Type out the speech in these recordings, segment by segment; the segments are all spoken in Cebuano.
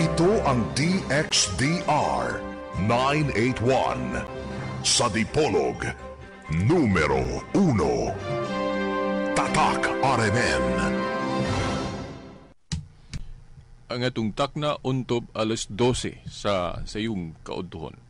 Ito ang DXDR 981 sa Dipolog, numero 1. Tatak RMN. Ang atong takna untob alas 12 sa sayong kaudtuhon.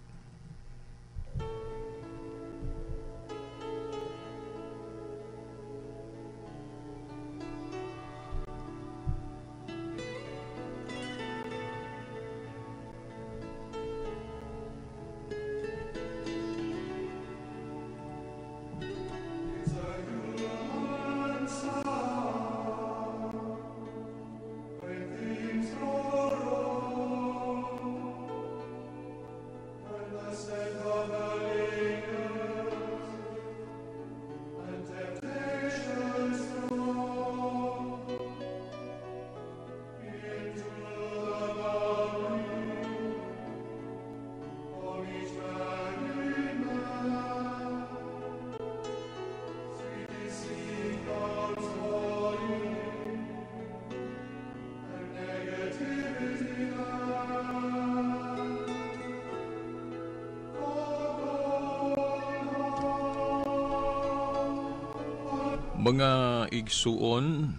Mga igsuon,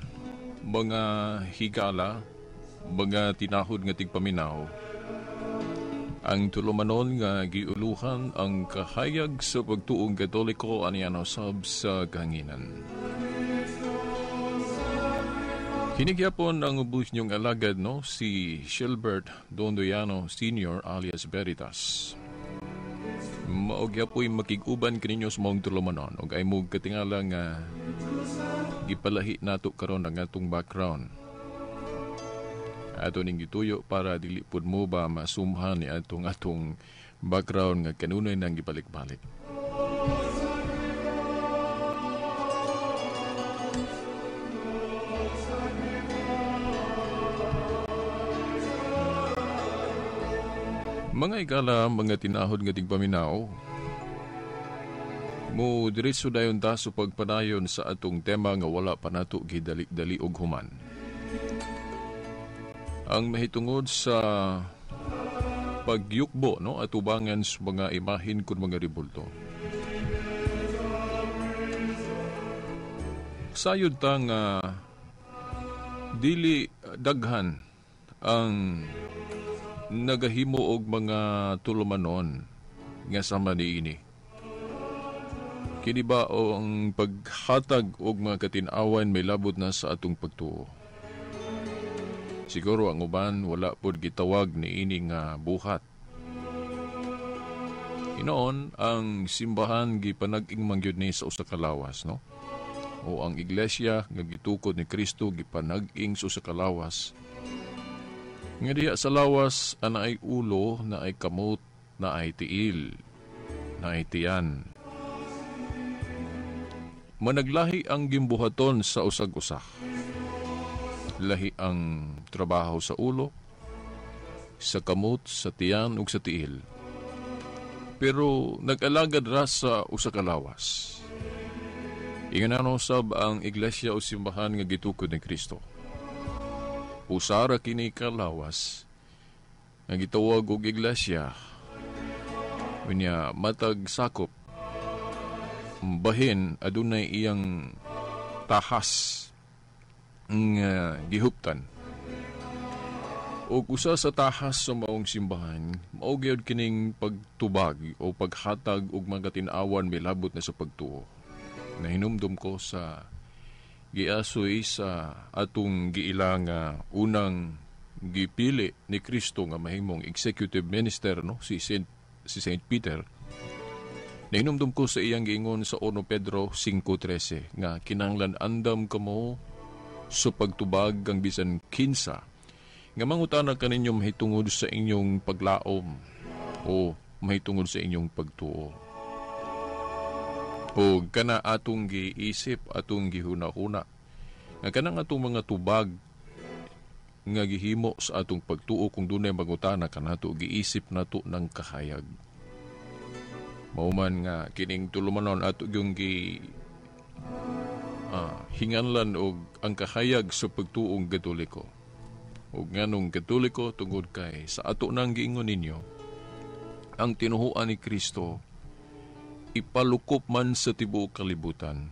mga higala, mga tinahod nga tigpaminaw, ang tulumanon nga giuluhan ang kahayag sa pagtuong Katoliko aniano sab sa kahanginan. Hinigyapon ang ubos niyong alagad, no, si Gilbert Dondoyano Sr. alias Veritas. Maogya po'y makig-uban kaninyo sa maong tulumanon og ay mo katingala nga gipalahi nato karon ang atong background. Ato ning gituyo para dili pud mo ba masumhan ni atong background nga kanunay nang gibalik-balik. Mga igala, mga tinahod nga tigpaminaw, mo diretso dayon ta sa pagpadayon sa atong tema nga wala pa nato gidali-dali og human. Ang mahitungod sa pagyukbo, no, atubangan sa mga imahin kun mga ribulto. Sayod ta nga dili daghan ang nagahimo og mga tulumanon nga sama niini. Kini ba o ang paghatag og mga katin-awan may labot na sa atong pagtuo? Siguro ang uban wala pod gitawag niini nga buhat. Hinoon, ang simbahan gipanag-ing mangyud ni sa usa ka lawas, no? O ang iglesia nga gitukod ni Kristo gipanag-ing sa usa ka lawas. Nga diha sa lawas naay ulo, naay kamot, naay tiil, naay tiyan. Managlahi ang gimbuhaton sa usag-usa. Lahi ang trabaho sa ulo, sa kamot, sa tiyan ug sa tiil. Pero nag-alagad ra sa usa ka lawas. Inganano sab ang iglesia o simbahan nga gitukod ni Kristo. Usara kini kalawas nga gitawag og iglesia, unya matag sakop bahin adunay iyang tahas nga gihuptan. Og usa sa tahas sa maong simbahan, mao gyud kining pagtubag o paghatag og mga tin-awan milabot na sa pagtuo. Nahinumdum ko sa giasoy sa atong giila nga unang gipili ni Kristo nga mahimong executive minister, no, si Saint Peter. Nahinumdum ko sa iyang giingon sa 1 Pedro 5:13 nga kinahanglan andam kamo sa pagtubag ang bisan kinsa nga mangutana kaninyo mahitungod sa inyong paglaom o mahitungod sa inyong pagtuo. O kana atong giisip, atong gihuna-huna nga kanang atong mga tubag nga gihimo sa atong pagtuo kung dunay mangutana kanato giisip nato ng kahayag. Mao man nga kining tulumanon ato yung gi hinganlan og ang kahayag sa pagtuong Katoliko. Ug nganong Katoliko? Tungod kay sa ato nang giingon ninyo, ang tinuhuan ni Kristo ipalukop man sa tibuok kalibutan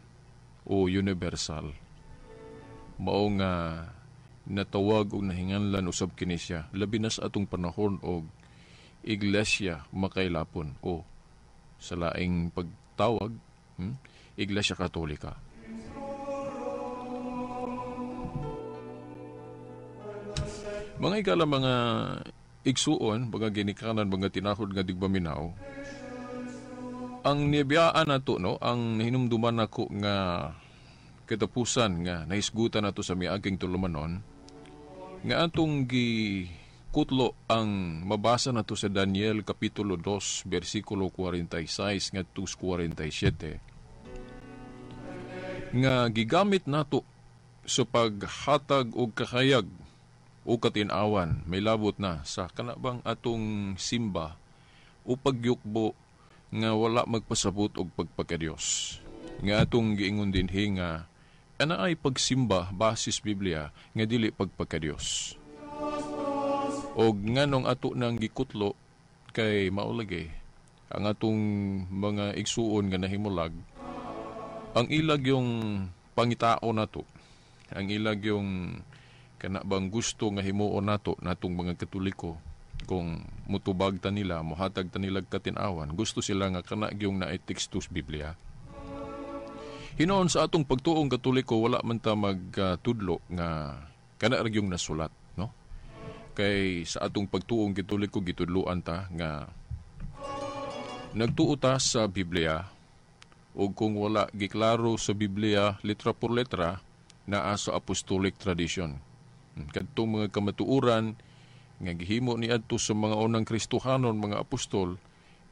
o universal. Mao nga natawag og nahinganlan usab kini siya labi na sa atong panahon og Iglesia Makailapon o sa laing pagtawag, Iglesia Katolika. Mga igala, mga igsuon, mga ginikanan, mga tinahod nga digbaminaw, ang nibiyaan nato, no, ang nahinumduman nako nga katapusan nga nahisgutan nato sa miaging tulumanon, nga atong gikutlo ang mabasa nato sa Daniel Kapitulo 2, versikulo 46 ngadto 47, nga gigamit nato sa paghatag og kahayag o katinawan may labot na sa kanabang atong simba o pagyukbo nga wala magpasabot og pagpakadiyos. Nga atong giingon dinhi nga ana ay pagsimba basis Biblia nga dili pagpakadiyos. Og nganong ato nang gikutlo kay maulagi ang atong mga igsuon nga nahimulag, ang ilag yung pangitao nato, ang ilag yung kana bang gusto nga himuon nato natong mga Katoliko, kung mutubag ta nila, mohatag ta nila katinawan, gusto sila nga kana gyung naay tekstos Biblia. Hinoon sa atong pagtuong Katoliko wala man ta magtudlo nga kana ra gyung nasulat, no? Kay sa atong pagtuong Katoliko gitudloan ta nga nagtuo ta sa Biblia, ug kung wala giklaro sa Biblia letra por letra, naa sa apostolic tradition. Kadtong mga kamatuoran nga gihimo niadto sa mga unang Kristohanon, mga apostol,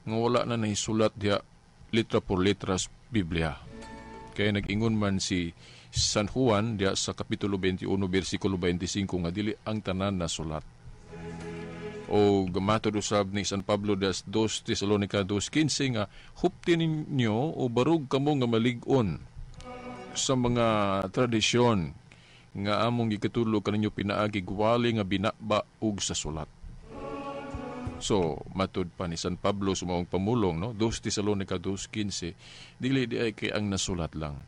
nga wala na nahisulat diha letra por letra sa Biblia. Kaya nag-ingon man si San Juan diha sa Kapitulo 21, versikulo 25 nga dili ang tanan nasulat. O matod usab ni San Pablo das 2 Tesalonica 2:15 nga hupti ninyo o barug kamo nga malig-on sa mga tradisyon nga among gikatulo kaninyo pinaagi gwali nga binaba og sa sulat. So, matud pa ni San Pablo sa maong pamulong, no? 2 Tesalonica 2:15, dili di ay kay ang nasulat lang.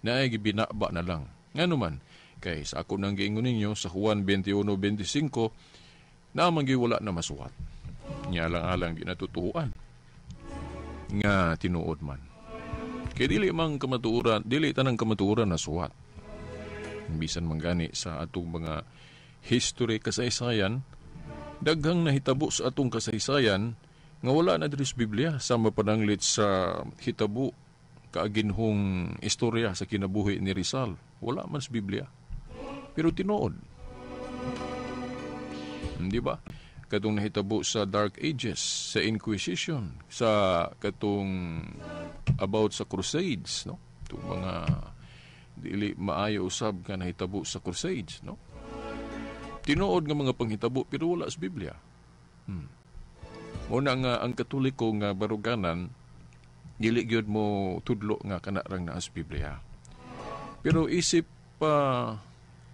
Naay gibinaba na lang. Ngano man, kay sa ako nang giingon ninyo sa Juan 21:25, naamang giwala na masuwat. Nya alang-alang ginatutuan nga tinuod man. Kay dili mang kamatuoran, dili tanang kamatuoran na suwat. Bisan man gani sa atong mga history kasaysayan, daghang nahitabo sa atong kasaysayan nga wala na diri sa Biblia, sama pananglit sa hitabo kaaginhong istorya sa kinabuhi ni Rizal. Wala man sa Biblia, pero tinuod. Di ba? Katong nahitabo sa Dark Ages, sa Inquisition, sa katong about sa Crusades, no? Itong mga dili maayo usab nga nahitabo sa Crusades, no? Tinuod nga mga panghitabo pero wala sa Biblia. Muna nga ang Katoliko nga baruganan dili gyud mo tudlo nga kana rang naa sa Biblia. Pero isip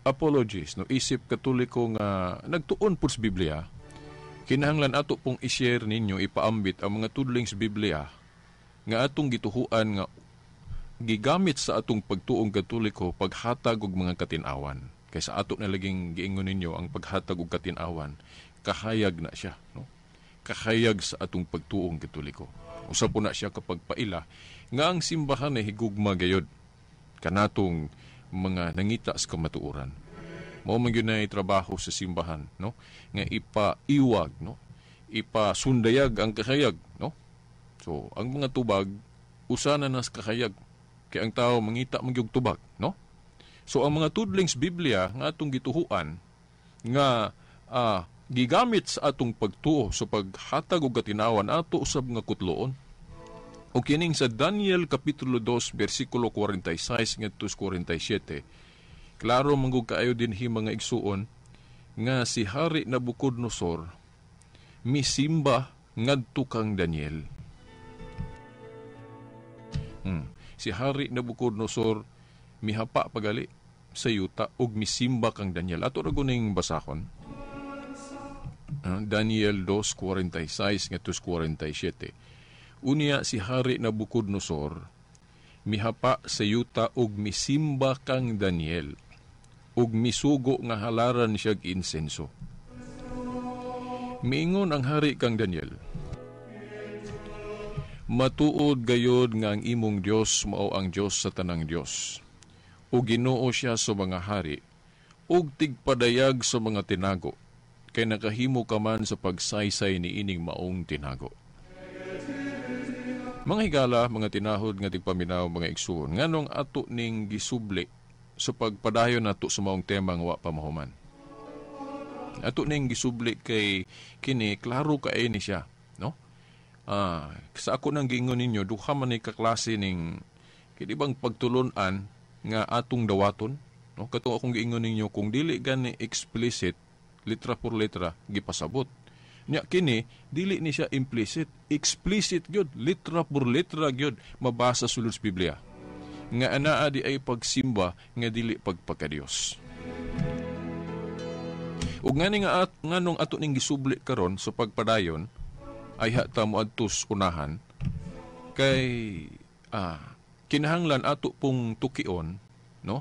apologies, no, isip Katoliko nga nagtuon pud sa Biblia, kinahanglan ato pong i-share ninyo, ipaambit ang mga tudling sa Biblia nga atong gituhuan nga gigamit sa atong pagtuong Katoliko paghatag og mga katinawan. Kaysa ato na laging giingon ninyo ang paghatag og katinawan, kahayag na siya, no? Kahayag sa atong pagtuong Katoliko. Usa po na siya kapag paila nga ang simbahan ay higugma gayod kanatong mga nangita sa kamatuoran. Mao man gyud nay trabaho sa simbahan, no? Nga ipaiwag, no? Ipasundayag ang kahayag, no? So, ang mga tubag usa na nas kahayag. Kay ang tao mangita man gyud tubag, no? So ang mga tudlings Biblia nga atong gituhuan nga gigamit sa atong pagtuo sa paghatag og katinawan ato usab nga kutloon. O kining sa Daniel Kapitulo 2 versikulo 46 ngadto 47, klaro manggug kaayo dinhi mga igsuon nga si Hari Nabucodonosor misimba ngadto kang Daniel. Si Hari Nabucodonosor mihapa pagali sa yuta ug misimba kang Daniel. Ato ra guning basahon. Daniel 2:46 ngadto 47. Unya si Hari Nabucodonosor mihapa sa yuta ug misimba kang Daniel ug misugo nga halaran siyag insenso. Miingon ang hari kang Daniel, "Matuod gayod nga ang imong Dios mao ang Dios sa tanang Dios. Ug Ginoo siya sa mga hari, ug tigpadayag sa mga tinago, kay nakahimo ka man sa pagsaysay ni ining maong tinago." Mga higala, mga tinahod nga tigpaminaw, mga igsuon, nganong ato ning gisubli sa pagpadayon nato sa maong tema nga wa pa mahuman? Ato ning gisubli kay kini klaro kay ni siya, no? Sa ako nang giingon ninyo, duha man ni kaklase ning kini bang pagtulon-an nga atong dawaton, no? Katong akong giingon ninyo, kung dili gani explicit, litra por letra gipasabot. Nya kini dili ni siya implicit, explicit gyud, litra por letra gyud mabasa sulod sa Biblia. Nga anaa di ay pagsimba nga dili pagpakadiyos. Ug ngani nga at, nganong ato ning gisubli karon sa pagpadayon ay hata mo adtos unahan kay kinahanglan ato pong tukion, no?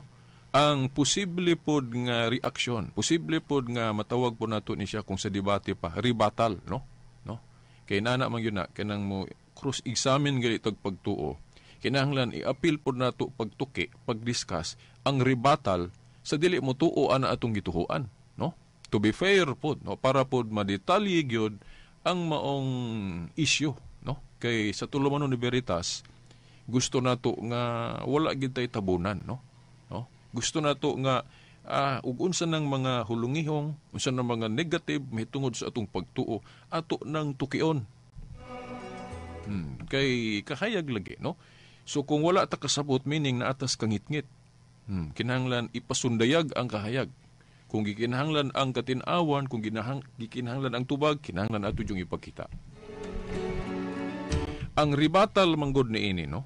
Ang posible pod nga reaksyon, posible pod nga matawag po nato ni siya kung sa debate pa, rebuttal, no? No? Kay nana man gyud na kanang mo cross-examine gali tag pagtuo. Kinahanglan i-appeal pod nato pagtuki, pag-discuss ang rebuttal sa dili mo tuo ana atong gituhuan, no? To be fair pod, no? Para pod madetalye gyud ang maong issue, no? Kay sa tulumanon ni Veritas, gusto nato nga wala gyud tay tabunan, no? No? Gusto nato nga ug unsa nang mga hulungihong, unsa nang mga negative mahitungod sa atong pagtuo, ato nang tukion. Kay kahayag lagi, no? So kung wala ta kasabot, meaning naatas kangitngit. Kinahanglan ipasundayag ang kahayag. Kung gikinahanglan ang katin-awan, kung gikinahanglan ang tubag, kinahanglan ato yung ipakita. Ang ribatal manggod niini, no?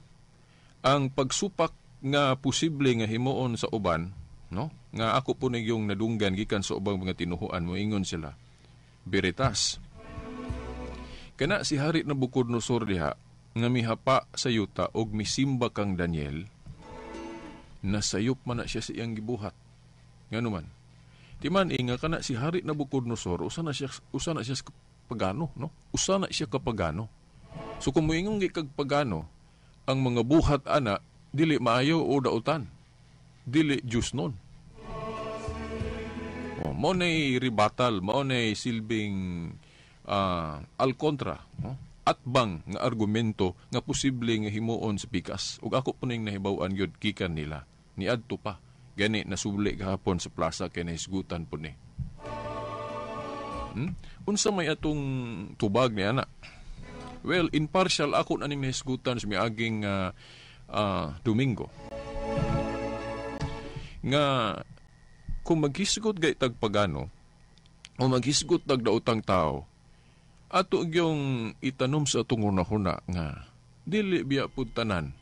Ang pagsupak nga posible nga himuon sa uban, no? Nga ako po nigyong nadunggan gikan sa ubang mga tinuhuan, moingon sila, Veritas, kana si Hari Nabucodonosor diha nga mihapa sa yuta og misimba kang Daniel, nasayop man na siya sa iyang gibuhat. Ngano man? Timan inga kana si Hari Nabucodonosor usa na siya pagano, no? Usa na siya kapagano. So kung moingon kag pagano, ang mga buhat ana dili maayo o dautan, dili Diyos nun. O, mao nay ribatal, mao nay silbing al kontra, no? Atbang nga argumento nga posible nga himuon sa pikas. Ug ako po ning nahibaw-an gyud gikan nila. Niadto pa. Gani nasubli gahapon sa plaza kay nahisgutan po ni. Unsa may atong tubag ni ana? Well, impartial ako na ning nahisgutan sa miaging Domingo. Nga kung maghisgot gay tag pagano o maghisgot tag daotang tao, ato gyung itanom sa atong hunahuna nga dili biya pud tanan.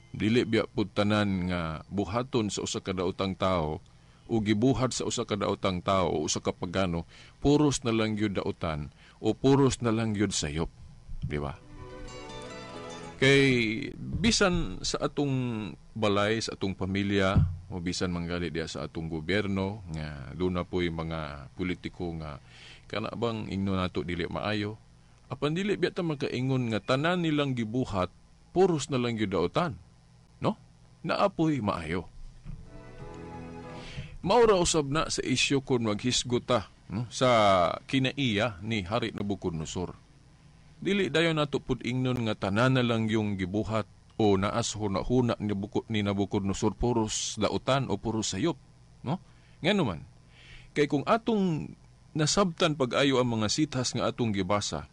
Dili biya pud tanan nga buhaton sa usa ka daotang tao o gibuhat sa usa ka daotang tao o usa ka pagano, puros na lang gyud daotan o puros na lang gyud sayop, di ba? Kay bisan sa atong balay, sa atong pamilya, o bisan manggali diya sa atong gobyerno nga duna po'y mga politiko nga kana bang ingno nato dili maayo, apan dili biya ta makaingon nga tanan nilang gibuhat puros na lang gyud daotan, no? Naapoy maayo. Maura usab na sa isyu kon maghisgot ta, no, sa kinaiya ni Hari Nabucodonosor. Dili dayon nato pud ingnon nga tanan na lang yung gibuhat o naas huna-huna ni Nabucodonosor puros dautan o puros sayop, no? Ngano man, kay kung atong nasabtan pag-ayo ang mga sitas nga atong gibasa,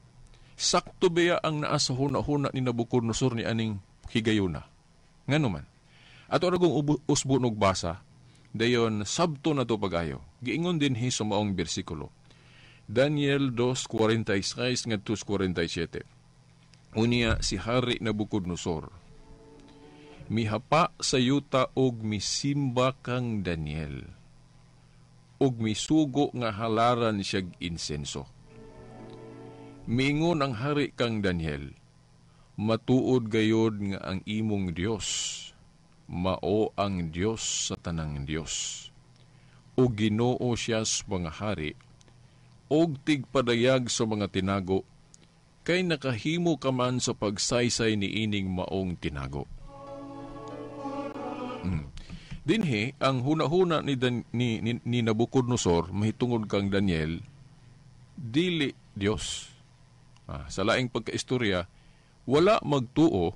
sakto beya ang naa sa huna-huna ni Nabucodonosor ni aning higayuna? Ngano man, ato ra kong usbon og basa, dayon sabto na to pag-ayo. Giingon din hi sa maong bersikulo. Daniel 2:46 ngadto 47. Unya si Hari Nabucodonosor Mihapa sa yuta og misimba kang Daniel, og misugo nga halaran siyag insenso. Miingon ang hari kang Daniel, matuod gayod nga ang imong Dios, mao ang Dios sa tanang Dios. O Ginoo siya sa mga hari, og tigpadayag sa mga tinago, kay nakahimo ka man sa pagsaysay ni ining maong tinago. Dinhi, ang huna-huna ni Nabucodonosor mahitungod kang Daniel, dili Dios. Sa laing pagkaistorya, wala magtuo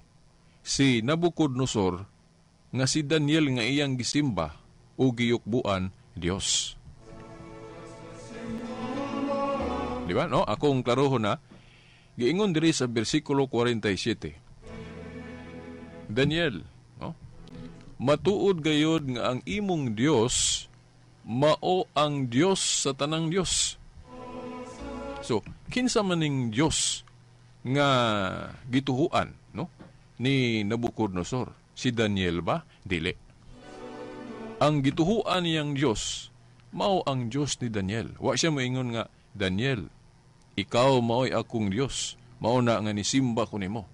si Nabucodonosor nga si Daniel nga iyang gisimba o giyukbuan Dios. Di ba? No? Akong klarohon na, giingon diri sa bersikulo 47. Daniel, no? Matuod gayod nga ang imong Dios mao ang Dios sa tanang Dios. So, kinsa maning Dios nga gituhuan, no, ni Nabucodonosor? Si Daniel ba? Dili. Ang gituhuan niyang Dios mao ang Dios ni Daniel. Wa siya moingon nga, Daniel, ikaw mao'y akong Dios, mao na nga nisimba ko nimo.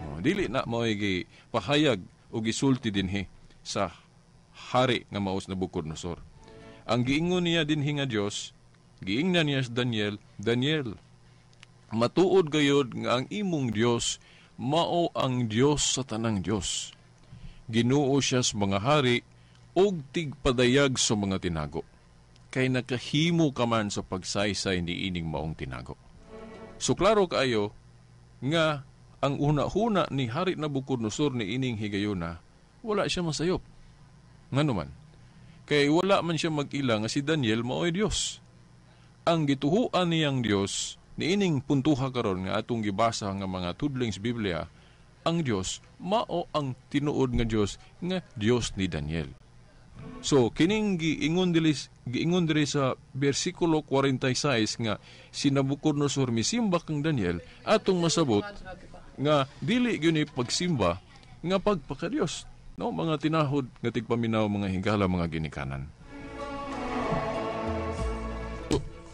No, dili na mao'y gipahayag o gisulti dinhi sa hari nga maos Nabucodonosor. Ang giingon niya dinhi nga Dios, giingnan niya sa Daniel, Daniel, matuod gayod nga ang imong Dios mao ang Dios sa tanang Dios. Ginoo siya sa mga hari og tigpadayag sa mga tinago. Kay nakahimo ka man sa pagsaysay ni ining maong tinago. So klaro kaayo nga ang una-huna ni Hari Nabucodonosor ni ining higayuna, wala siya masayop. Ngano man? Kay wala man siya mag-ila nga si Daniel maoy Dios. Ang gituhuan niyang Dios ni ining puntuha karon nga atong gibasa nga mga tudlings Biblia, ang Dios mao ang tinuod nga Dios nga Dios ni Daniel. So kining giingon diri sa bersikulo 46 nga si Nabucodonosor misimba kang Daniel, atong masabot nga dili gyud ni pagsimba nga pagpakadiyos, no, mga tinahod nga tigpaminaw, mga higala, mga ginikanan.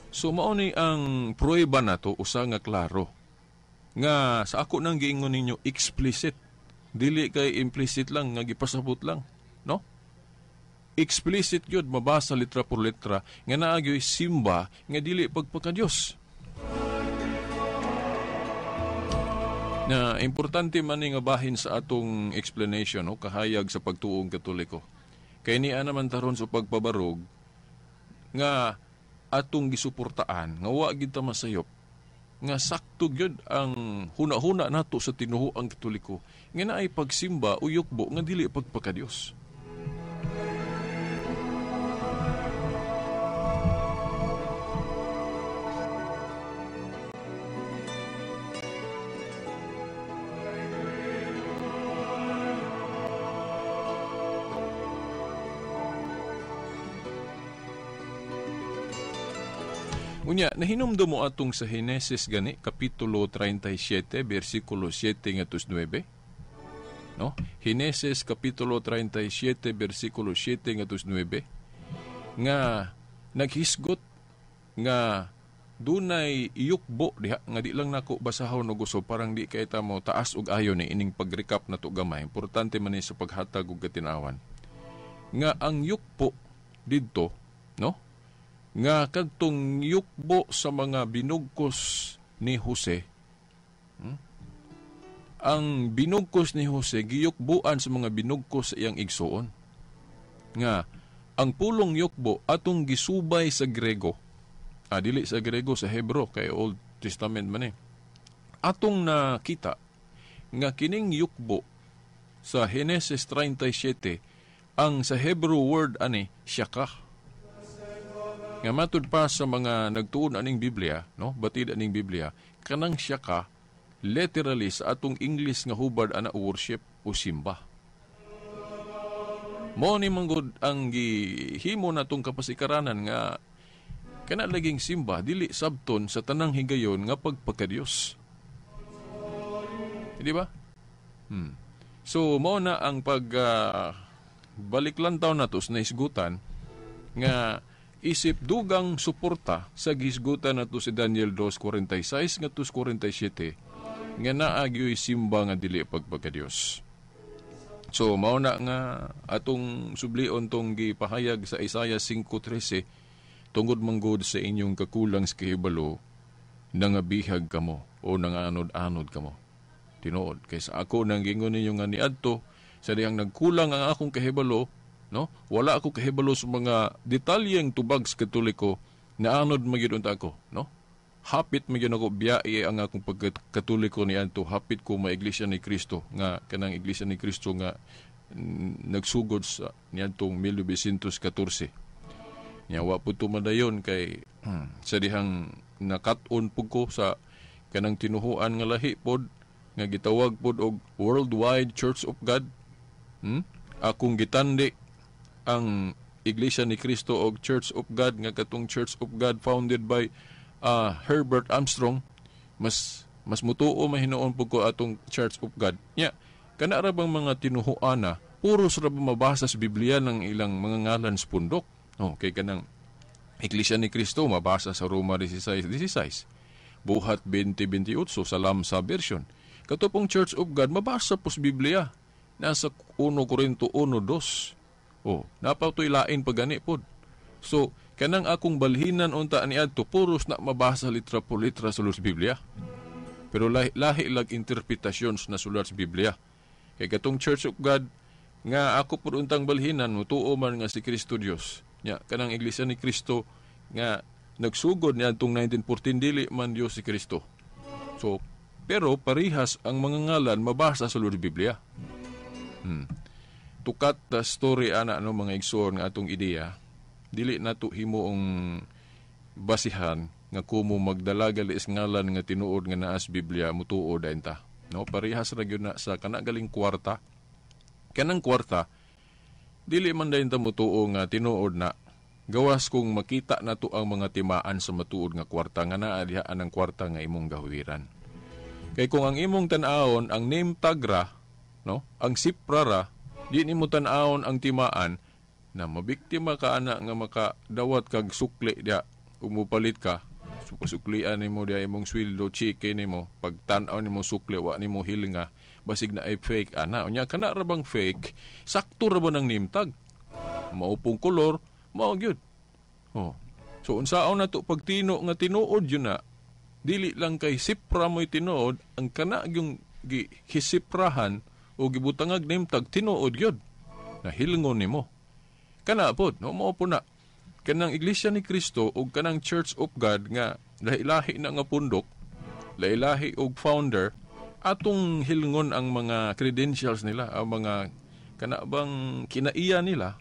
So mao ni ang prueba nato usa nga klaro nga sa ako nang giingon ninyo explicit, dili kay implicit lang nga gipasabot lang, no? Explicit gyud, mabasa litra por letra nga naa gyoy simba nga dili pagpakadiyos. Na importante man ni nga bahin sa atong explanation, no, kahayag sa pagtuong Katoliko. Kay niya naman taron sa pagpabarog nga atong gisuportaan nga wa gid ta masayop nga sakto gyud ang huna-huna nato sa tinuoang Katoliko nga naay pagsimba o yukbo nga dili pagpakadiyos. Unya, nahinumdum mo atong sa Henesis gani, Kapitulo 37, versikulo 7 ngadto 9. No? Henesis Kapitulo 37, versikulo 7 ngadto 9, nga naghisgot nga dunay iyukbo diha nga di lang nako basahon og uso, parang di kay ta mo taas og ayo ni ining pag-recap nato gamay. Importante man ni sa paghatag og katinawan. Nga ang yukbo didto, no? Nga kadtong yukbo sa mga binugkos ni Jose, ang binugkos ni Jose giyukbuan sa mga binugkos sa iyang igsuon. Nga ang pulong yukbo atong gisubay sa Grego, dili sa Grego, sa Hebro, kay Old Testament man eh. Atong nakita nga kining yukbo sa Henesis 37, ang sa Hebrew word ani shakah. Nga matud pa sa mga nagtuon aning Biblia, no, batid aning Biblia, kanang shaka literally sa atong English nga hubad ana worship o simba. Mao ni manggod ang gihimo natong kapasikaranan nga kana laging simba dili sabton sa tanang higayon nga pagpakadiyos. Di ba? So mao na ang pag balik lantaw nato sa nahisgutan nga isip dugang suporta sa gihisgutan nato si Daniel 2:46 ngadto 47 nga naa gyoy simba nga dili pagpagka-Dios. So mao na nga atong sublion tong gipahayag sa Isaiah 5:13, tungod manggod sa inyong kakulang sa kahibalo, nangabihag kamo o nanganod-anod kamo. Tinuod kay sa ako nang gingon ninyo nga niadto sa dihang nagkulang ang akong kahibalo, no? Wala ako kahibalo sa mga detalyeng tubag sa Katoliko, naanod magyud unta ako, no? Hapit magyud ako biyae ang akong pagkatoliko niadto, hapit ko ma Iglesia ni Kristo nga kanang Iglesia ni Kristo nga nagsugod sa niadtong 1914. Nya wa pud tumadayon kay sa dihang nakat-on pud ko sa kanang tinuhuan nga lahi pod nga gitawag pod og Worldwide Church of God. Akong gitandi ang Iglesia ni Cristo og Church of God nga katong Church of God founded by Herbert Armstrong. Mas mutuo mahinuon pud ko atong Church of God. Nya kana ra bang mga tinuhuana puros ra ba mabasa sa Biblia ng ilang mga ngalan sa pundok. Oh, kay kanang Iglesia ni Cristo mabasa sa Roma 16:16, Buhat 20:28 sa Lamsa version. Katong Church of God mabasa po sa Biblia nasa 1 Corinto 1:2. Oh, napatoy lain pa gani pod. So kanang akong balhinan unta niadto puros na mabasa litra po litra sa Biblia. Pero lahi lag interpretasyon na sulat sa Biblia. Kay katong Church of God nga ako pud untang balhinan mutuo man nga si Kristo Dios. Nya kanang Iglesia ni Kristo nga nagsugod niadtong 1914 dili man Dios si Kristo. So pero parihas ang mga ngalan mabasa sa Biblia. To cut the story ana no mga igsoon nga atong ideya, dili nato himuong basihan nga kumo magdalaga is ngalan nga tinuod nga naa sa Biblia mutuo dayon ta. No, parihas ra gyud na sa kana galing kwarta. Kanang kwarta dili man dayon ta mutuo nga tinuod na, gawas kung makita nato ang mga timaan sa matuod nga kwarta nga naa diha anang kwarta nga imong gahuwiran. Kay kung ang imong tan-awon ang name tag ra, no, ang sipra ra, di nimo tan-awon ang timaan na mabiktima ka ana nga makadawat kag sukli diha ug mopalit ka, suklian nimo diha imong sweldo, chike nimo, pag tan-aw nimo sukli wa nimo hilnga, basig na ay fake ana. Unya kana ra bang fake, sakto ra ba ng name tag? Maupong kolor, mao gyud. Oh. So unsaon nato pagtino nga tinuod yun na, dili lang kay sipra mo'y tinuod, ang kana yung gihisiprahan o gibutangag name tag tinuod yun. Nahilngon nimo. Kana pod, no, mao po na. Kanang Iglesia ni Kristo o kanang Church of God nga lahi-lahi na nga pundok, lahi-lahi og founder, atong hilngon ang mga credentials nila, ang mga kana bang kinaiya nila.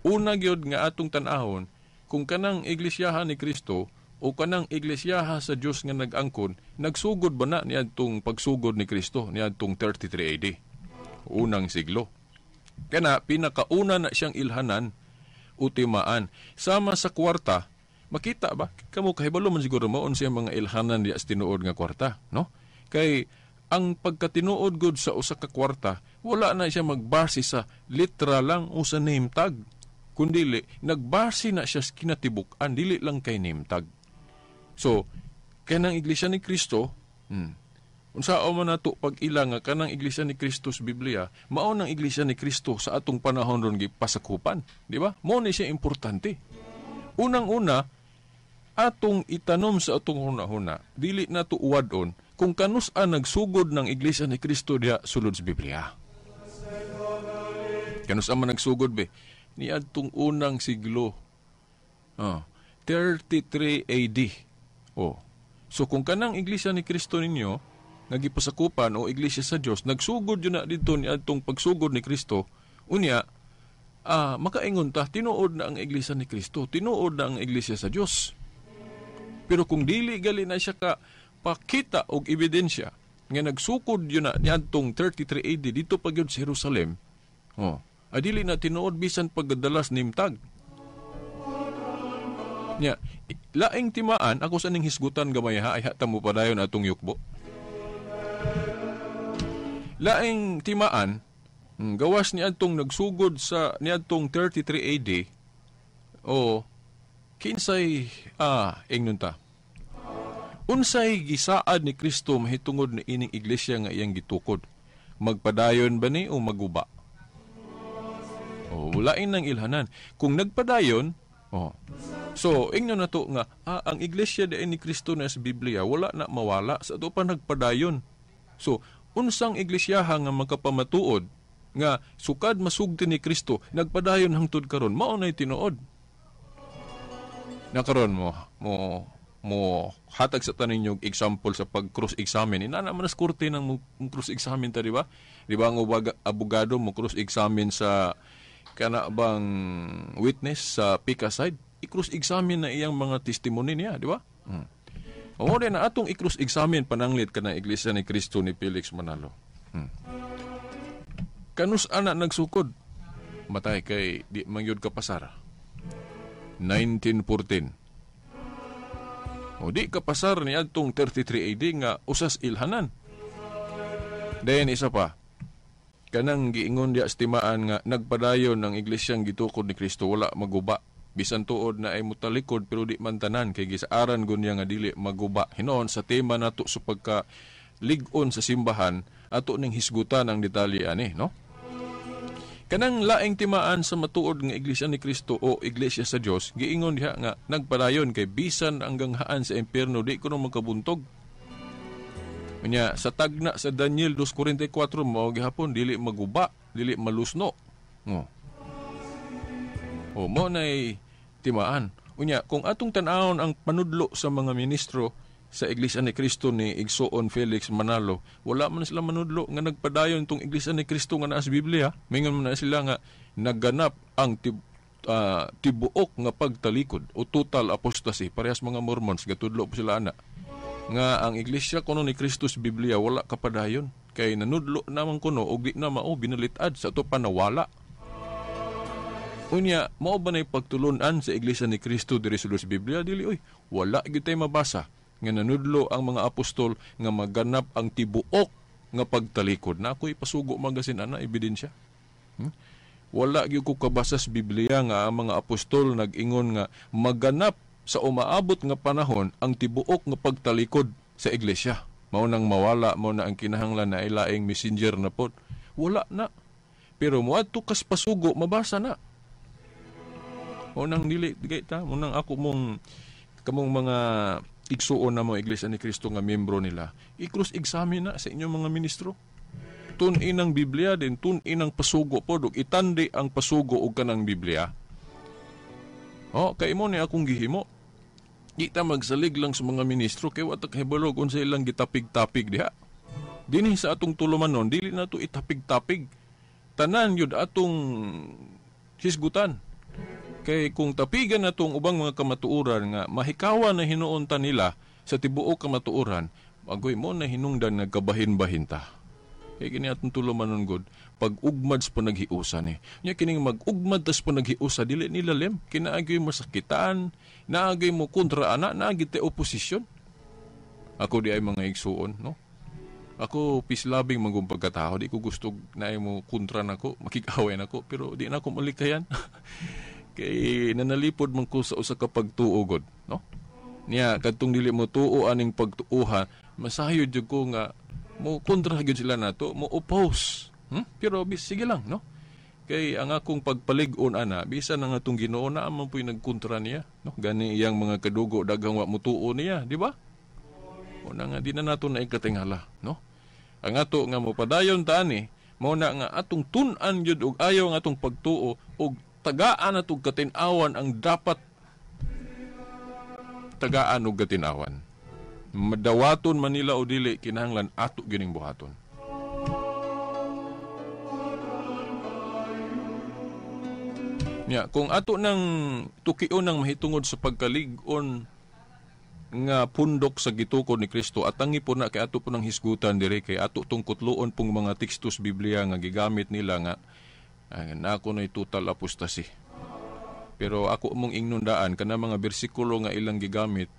Una gyud nga atong tan-ahon kung kanang Iglesiahan ni Kristo o kanang Iglesiaha sa Dios nga nag-angkon, nagsugod ba na niadtong pagsugod ni Kristo niadtong 33 AD, unang siglo. Kana pinakauna na siyang ilhanan o timaan. Sama sa kwarta, makita ba? Kamo kahibalo man siguro mo unsa mga ilhanan diya sa tinuod nga kwarta, no? Kay ang pagkatinuod gud sa usa ka kwarta, wala na siya magbase sa litra lang o sa name tag. Kundili nagbase na siya sa kinatibuk-an, dili lang kay name tag. So, kanang Iglesia ni Kristo, unsaon man nato pag-ila nga kanang Iglesia ni Kristo sa Biblia, mao nang Iglesia ni Kristo sa atong panahon ron gipasakupan, di ba? Mao ni siya importante. Unang-una, atong itanom sa atong hunahuna, dili nato uwadon kung kanus-a nagsugod ng Iglesia ni Kristo diha sulod sa Biblia. Kanus-a man nagsugod be? Niadtong unang siglo. 33 AD. Oh. So kung kanang Iglesia ni Kristo ninyo nga gipasakupan o Iglesia sa Dios nagsugod yun na didto niadtong pagsugod ni Kristo, unya makaingon ta tinuod na ang Iglesia ni Kristo, tinuod na ang Iglesia sa Dios. Pero kung dili gali na siya ka pakita og ebidensya nga nagsukod yun na niadtong 33 AD dito pa gyud sa Jerusalem, oh, adili na tinuod bisan pagdadalas nimtag. Nya, laing timaan ako sa ning hisgutan gamay ha, ay hata mo padayon atong yukbo. Laing timaan, gawas niadtong nagsugod sa niadtong 33 AD, o kinsay ingnon ta. Unsay gisaad ni Kristo mahitungod ni ining iglesia nga iyang gitukod? Magpadayon ba ni o maguba? O lain ng ilhanan. Kung nagpadayon, oh. So, ingnon na to nga, ang iglesia di ni Kristo na sa Biblia, wala na mawala, sa ato pa nagpadayon. So, unsang iglesiyaha nga makapamatuod nga sukad masugti ni Kristo, nagpadayon hangtod karon, mao nay tinuod. Na karon mo hatag sa tanin yung example sa pag-cross-examine. Inana man sa korte ng mo cross-examine ta, di ba? Di ba ang abogado mo cross-examine sa kana bang witness sa pika side? I-cross-examine na iyang mga testimony niya, di ba? O na atong i-cross-examine pananglit ka na Iglesia ni Kristo ni Felix Manalo. Kanus ana nagsukod? Matay kay di mangyud ka pasar. 1914. O di ka pasar ni adtong 33 AD nga usas ilhanan. Then isa pa, kanang giingon diya estimaan nga nagpadayon ang iglesyang gitukod ni Kristo, wala maguba. Bisan tuod na ay mutalikod pero di man tanan kay gisaaran gun niya nga dili maguba. Hinoon sa tema nato sa pagka lig-on sa simbahan ato ning hisgutan ang detalye ani, no? Kanang laing timaan sa matuod nga iglesia ni Kristo o iglesia sa Dios, giingon diha nga nagpadayon kay bisan ang ganghaan sa impierno di kuno magkabuntog. Unya sa tagna sa Daniel 2:44 mao gihapon dili maguba, dili malusno. Oh. O mo nay timaan. Unya kung atong tan-awon ang panudlo sa mga ministro sa Iglesia ni Kristo ni Igsoon Felix Manalo, wala man sila manudlo nga nagpadayon tong Iglesia ni Kristo nga naa sa Biblia. Mingon man na sila nga nagganap ang tibuok nga pagtalikod o total apostasy. Parehas mga Mormons, gatudlo po sila ana nga ang Iglesia kuno ni Kristo sa Biblia wala kapadayon kay nanudlo naman kuno og di na mao binalit-ad sa ato panawala. Unya, mao ba na pagtulunan sa Iglesia ni Kristo diri sa Biblia? Dili oy, wala gyud tay mabasa nga nanudlo ang mga apostol nga maganap ang tibuok nga pagtalikod. Na ako'y pasugo magasin ana ebidensya. Wala gyud ko kabasa sa Biblia nga ang mga apostol nag-ingon nga maganap sa umaabot nga panahon ang tibuok nga pagtalikod sa iglesia. Mao nang mawala, mao na ang kinahanglan na ilaing messenger na pod. Wala na. Pero moadto kas pasugo, mabasa na. Mao nang dili ta, mao nang ako mong kamong mga igsuon na mga Iglesia ni Kristo nga miyembro nila, i-cross-examine na sa inyong mga ministro. Tun-in ang Biblia din, tun-in ang pasugo po, dug itandi ang pasugo og kanang Biblia. Oh, kay mo ni akong gihimo. Di ta magsalig lang sa mga ministro kay wa ta kahibalo unsa ilang gitapig-tapig diha. Dinhi sa atong tulumanon, dili na to itapig-tapig. Tanan yun atong hisgutan. Kay kung tapigan na itong ubang mga kamatuoran nga mahikawa na hinuon ta nila sa tibuok kamatuoran, agoy mo na hinungdan nagkabahin-bahin ta. Kay kini atong tulumanon god, pag-ugmad sa panaghiusa ni. Nya kining mag-ugmad tas panaghiusa dili nila lem, kinaagyoy masakitan, naagyoy mo kontra ana, naagyoy te oposisyon. Ako di ay mga igsuon, no? Ako peace loving manggong pagkatao, di ko gusto na ay mo kontra nako, makikaway nako, pero di na ako malikayan. Kay nanalipod man ko sa usa ka pagtuo god, no? Niya kadtong dili mo tuo aning pagtuoha, masayod jud ko nga mo kontra gyud sila nato, mo oppose. Pero sige lang, no? Kay ang akong pagpalig-on ana, bisan ang atong Ginoo na man puy nagkontra niya, no? Gani iyang mga kadugo daghang wa motuo niya, di ba? Una nga di na nato na ikatingala, no? Ang ato nga mopadayon ta ani, mao na nga atong tun-an gyud og ayaw ang atong pagtuo og tagaan atong katin-awan ang dapat tagaan og katin-awan. Madawaton Manila o dili, kinahanglan ato gining buhaton. Nya, kung ato nang tukion ang mahitungod sa pagkalig-on nga pundok sa gitukod ni Kristo, at tangi po na kay ato po nang hisgutan dire kay ato tong kutloon pong mga tekstos Biblia nga gigamit nila nga nako na'y total apostasy. Pero ako mong ingnundaan kana mga bersikulo nga ilang gigamit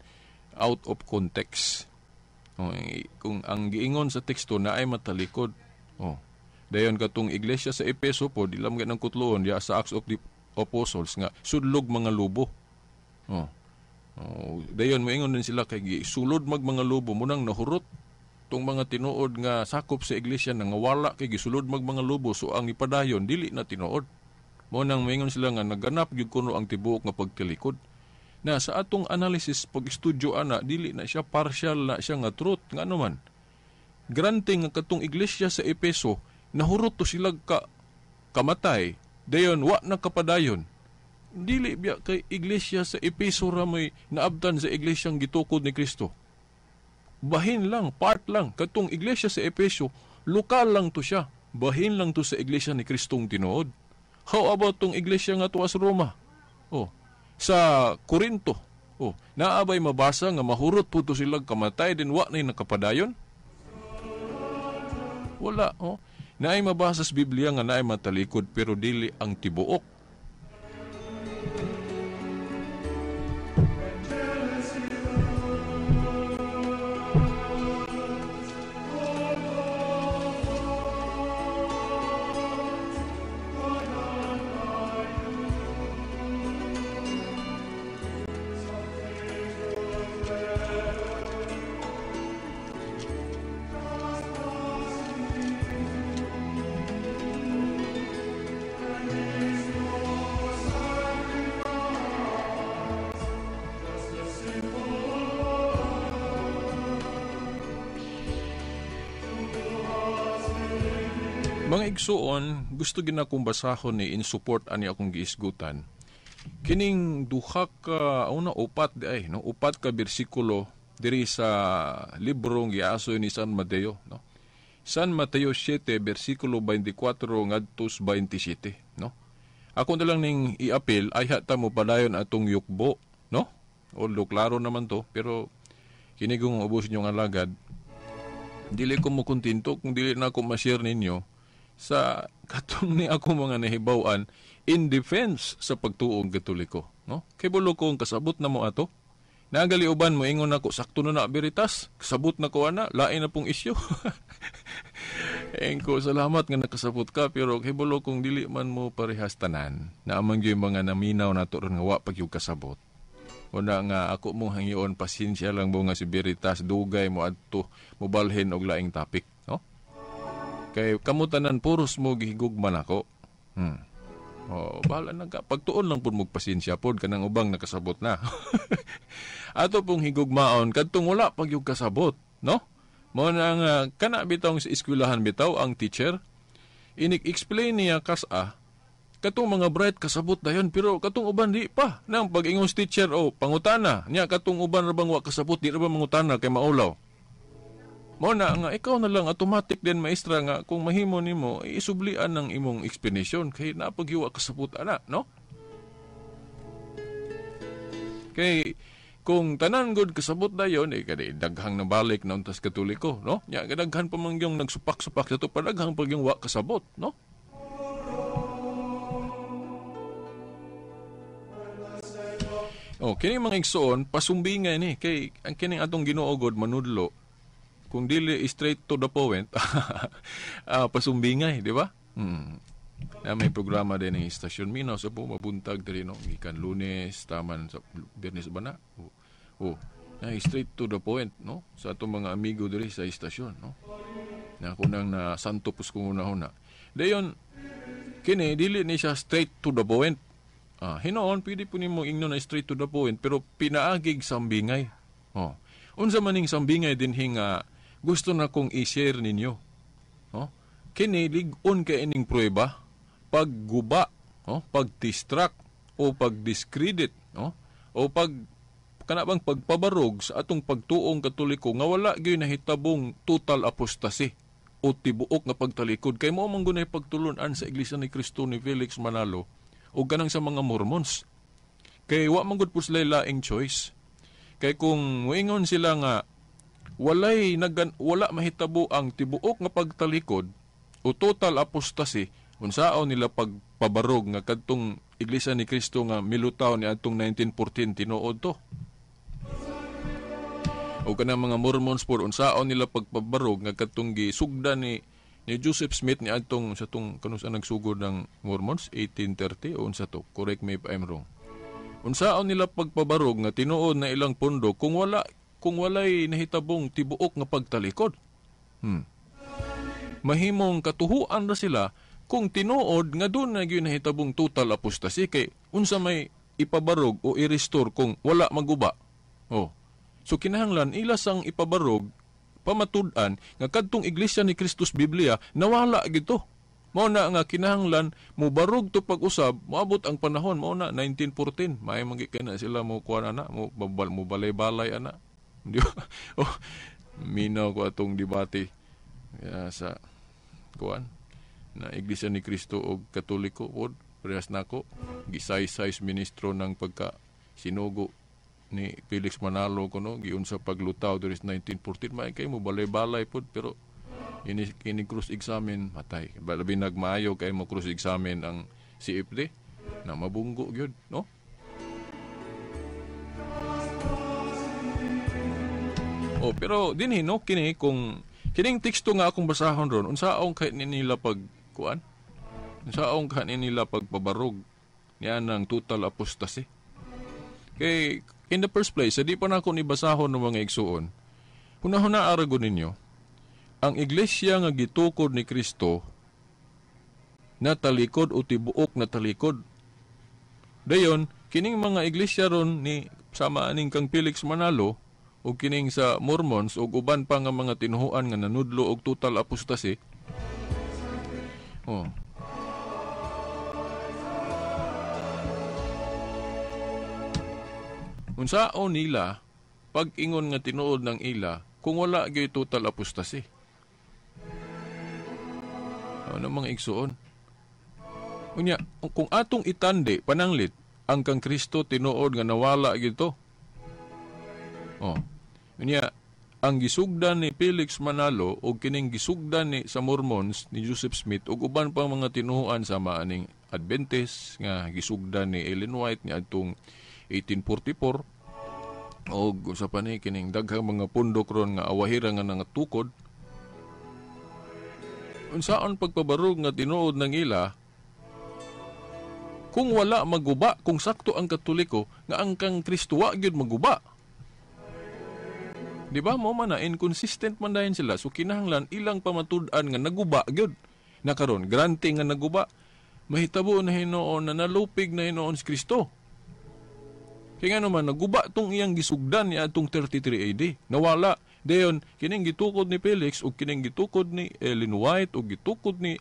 out of context. Kung ang giingon sa teksto na ay matalikod, Oh. Dayon katong iglesia sa Epeso pod ilam gyud ang kutloon diya sa Acts of the Apostles nga sudlog mga lobo. Oh. Oh, dayon moingon din sila kay sulod mag mga lobo munang nahurot tong mga tinuod nga sakop sa iglesia nangawala kay gisulod mag mga lobo, so ang ipadayon dili na tinuod. Mo nang moingon sila nga naganap gyud kuno ang tibuok nga pagtalikod. Na sa atong analysis pag-estudyo ana dili na siya partial na siya nga truth ngano man. Granting nga katong iglesia sa Epeso nahurot to sila ka kamatay, dayon wa na kapadayon. Dili biya kay iglesia sa Epeso ra may naabtan sa iglesyang gitukod ni Kristo. Bahin lang, part lang katong iglesia sa Epeso, lokal lang to siya. Bahin lang to sa iglesia ni Kristong tinuod. How about tong iglesia nga tuwa sa Roma? Oh, sa Corinto. Oh, naabay mabasa nga mahurot po to sila kamatay din wa nay nakapadayon? Wala, oh. Naay mabasa sa Biblia nga naay matalikod pero dili ang tibuok. Mga igsuon, gusto ginakong basahon ni in support ani akong giisgutan. Kining duha ka una upat di ay no, upat ka bersikulo diri sa librong giasoy ni San Mateo, no. San Mateo 7 bersikulo 24 ngadto 27, no. Ako na lang ning iapil ay hata mo padayon atong yukbo, no. Although klaro naman to, pero kini kung ubos ninyong alagad, dili ko mo kontento kung dili na ako ma-share ninyo sa katong ni ako mga nahibaw-an in defense sa pagtuong Katoliko, no? Kay bulo ko ang kasabot na mo ato. Nagali uban mo ingon nako sakto na na veritas, kasabot na ko ana, lain na pong isyu. Engko salamat nga nakasabot ka pero kay bulo kung dili man mo parehas tanan. Naamang gyud mga naminaw nato ron nga wa pa gyud kasabot. Una nga ako mong hangyoon pasensya lang mo nga si Veritas dugay mo adto mobalhin og laing topic, no? Kay kamutanan puros mo gihigugma nako. Oh, bahala na ka. Pagtuon lang pud mo pasensya pod kanang ubang nakasabot na. Ato pong higugmaon kadtong wala pa gyud kasabot, no? Mo na nga kana bitaw sa eskwelahan bitaw ang teacher inig-explain niya kas-a katong mga bright kasabot dayon pero katong uban di pa. Nang pag-ingon teacher oh pangutana niya katong uban ra bang wa kasabot di ra ba mangutana kay maulaw. Mo na nga ikaw na lang automatic din maestra nga kung mahimo nimo isublian ng imong explanation kay napaghiwa kasabot ana, no? Kay kung tanan gud kasabot dayon eh kay daghang nabalik na untas Katoliko, no? Nya kadaghan pa man gyung nagsupak-supak sa to padaghang pag yung wa kasabot, no? Oh, kini mga igsoon pasumbingay ni kay ang kining atong Ginoo God manudlo kung dili straight to the point, pasumbingay, di ba? Na may programa din ng Istasyon Minaw sa po mabuntag diri no, gikan Lunes taman sa Biyernes ba na? Oh, na straight to the point, no? Sa atong mga amigo diri sa istasyon, no? Na kunang na santo pus kung una-una. Dayon kini dili ni siya straight to the point. Hinoon pwede po nimo ingnon na straight to the point pero pinaagig sambingay. Oh. Unsa maning sambingay dinhi nga gusto na kong i-share ninyo. Oh? Kini lig-on kay ining pruweba pagguba, oh, pag-distract o pag-discredit, oh, o pag kana bang pagpabarog sa atong pagtuong Katoliko nga wala gyud nahitabong total apostasy o tibuok nga pagtalikod kay mao man gunay pagtulun-an sa Iglesia ni Kristo ni Felix Manalo o ganang sa mga Mormons. Kay wa man gud po sila laing choice. Kay kung moingon sila nga walay wala mahitabo ang tibuok nga pagtalikod o total apostasy, unsaon nila pagpabarog nga kadtong Iglesia ni Kristo nga milutaw ni adtong 1914 tinuod to. O kanang mga Mormons por unsaon nila pagpabarog nga kadtong gisugda ni Ni Joseph Smith ni adtong sa tong kanus-a nagsugod ng Mormons 1830 o unsa to, correct me if I'm wrong. Unsaon nila pagpabarog nga tinuod na ilang pundo kung walay nahitabong tibuok nga pagtalikod? Mahimong katuhuan ra sila kung tinuod nga doon na gyud nahitabong total apostasy, kay unsa may ipabarog o i-restore kung wala maguba. Oh. So kinahanglan ila sang ipabarog pamatud-an nga kadtong Iglesia ni Kristus Biblia nawala gito. Mao na nga kinahanglan mobarog to pag-usab, moabot ang panahon mao na 1914, may man gyud na sila mo kuan ana, mo balay-balay ana. Di ba? Oh, minaw ko atong debate sa kuan na Iglesia ni Kristo og Katoliko pod parehas nako gisay-size ministro ng pagka sinugo ni Felix Manalo kuno giunsa paglutaw diri sa 1914, may kay mo balay-balay pod pero ini cross examine matay. Labi nagmaayo kay mo cross examine ang CFD na mabunggo gyud, no? Oh, pero dinhi no kini kung kining teksto nga akong basahon ron, unsaon kay nila pag kuan? Unsaon kay nila pagpabarog niya ng total apostasy? Kay in the first place, di pa na ako nibasahon ng mga igsuon. Hunahuna aragon ninyo, ang iglesia nga gitukod ni Kristo natalikod o tibuok na talikod. Dayon, kining mga iglesia ron ni sama aning kang Felix Manalo o kining sa Mormons o uban pa nga mga tinuhuan nga nanudlo og total apostasy. Oh. Unsaon nila pag-ingon nga tinuod ng ila kung wala gyud total apostasy? Ano mga igsuon? Unya, kung atong itandi pananglit ang kang Kristo tinuod nga nawala gyud to. Oh. Unya, ang gisugdan ni Felix Manalo o kining gisugdan ni sa Mormons ni Joseph Smith ug uban pang mga tinuhuan sama aning Adventist nga gisugdan ni Ellen White ni adtong 1844 og usa pa ni kining daghang mga pundok ron nga awahira nga nangatukod. Unsaon pagpabarog nga tinuod ng ila kung wala maguba, kung sakto ang Katoliko nga ang kang Kristo wa gyud maguba? Di ba mo man na inconsistent man dayon sila, so kinahanglan ilang pamatud-an nga naguba gyud. Na karon granting nga naguba, mahitabo na hinuon na nalupig na hinuon si Kristo. Kaya nga naman, naguba tong iyang gisugdan niya atong 33 AD. Nawala. Dayon, kining gitukod ni Felix o kining gitukod ni Ellen White o gitukod ni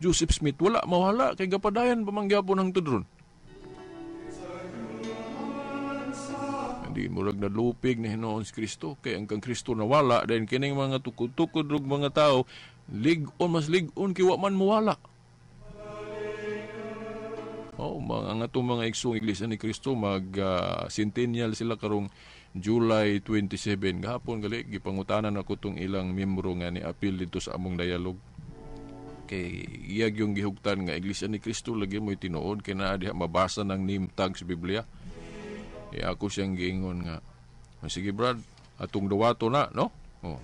Joseph Smith, wala, mawala. Kay gapadayan pamangyapon ang tudron. Hindi murag nalupig na hinuon si Kristo. Kaya ang kang Kristo nawala, dahil kining mga tukod-tukod rug mga tao, lig-on, mas lig-on, kiwa man mawala. Oh, mga atong mga igsong Iglesia ni Kristo mag centennial sila karong July 27. Gahapon gali gipangutanan ako tong ilang miyembro nga ni apil dito sa among dialog. Kay iyag yung gihugtan nga Iglesia ni Kristo lagi mo'y tinuod kay naa diha mabasa ng name tag sa Biblia. E ako siyang giingon nga, sige Brad, atong dawato na, no? Oh.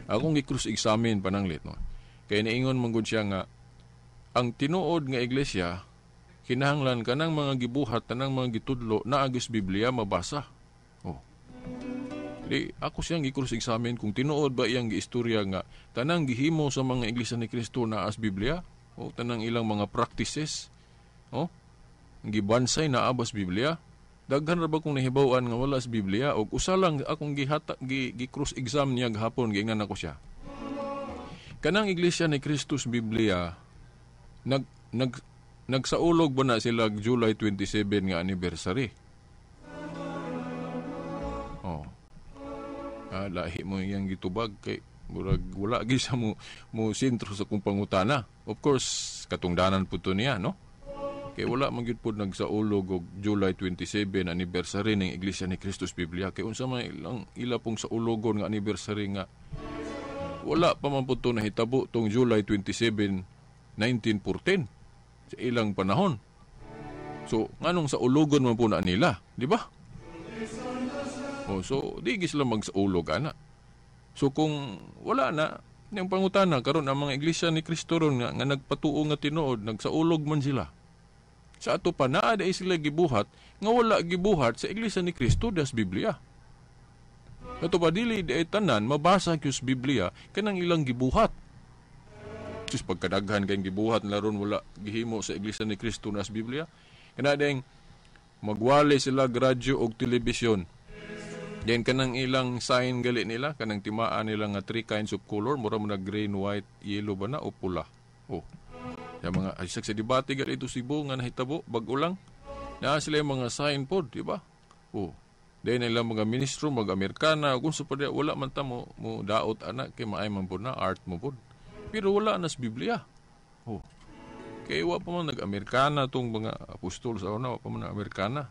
Akong gi-cross examine pananglit, no. Kay niingon man gud siya nga ang tinuod nga iglesia kinahanglan kanang mga gibuhat, kanang mga gitudlo na agis Biblia mabasa. Oh. Di ako siyang gi-cross examine kung tinuod ba iyang giistorya nga tanang gihimo sa mga iglesia ni Kristo na as Biblia o tanang ilang mga practices, oh, gibansay na abas Biblia. Daghan ra ba kung nahibaw-an nga wala sa Biblia og usa lang akong gihata gi-cross exam niya gahapon, giingnan ako siya. Kanang iglesia ni Kristus Biblia nag nag nagsaulog ba na sila July 27 nga anniversary? Oh. Lahi mo iyang gitubag kay murag wala gyud sa mo sentro sa kung pangutana. Of course, katungdanan po to niya, no? Kay wala man gyud pod nagsaulog og July 27 anniversary ng Iglesia ni Kristus Biblia. Kay unsa man ilang ila pong saulogon nga anniversary nga wala pa man po to nahitabo tong July 27, 1914 sa ilang panahon. So, nganong sa ulogon man po na nila, di ba? Oh, so, di sila magsaulog, ana. So, kung wala na, Yang pangutana karon, ang mga Iglesia ni Kristo ron nga nagpatuo nga tinuod, nagsaulog man sila. Sa ato pa, naa diay sila gibuhat nga wala gibuhat sa Iglesia ni Kristo das Biblia. Ato pa, dili di ay tanan mabasa gyud sa Biblia kanang ilang gibuhat. Sus, pagkadaghan kayong gibuhat nila ron, wala gihimo sa Iglesia ni Kristo nas Biblia. Kana ding magwali sila radyo og telebisyon. Then kanang ilang sign gali nila, kanang timaan nila nga three kinds of color, mura mo na green, white, yellow ba na o pula. Oh. Ya mga ay sa debate gali ito Cebu nga nahitabo bag-o lang. Naa sila yung mga sign pod, di ba? Oh. Then ilang mga ministro mag-Amerikana, kung sa pa wala man ta mo daot ana kay maay man pod na art mo pod. Pero wala na sa Biblia. Oh. Kay wa pa man nag-Amerikana tong mga apostol sa una, wa pa man nag-Amerikana.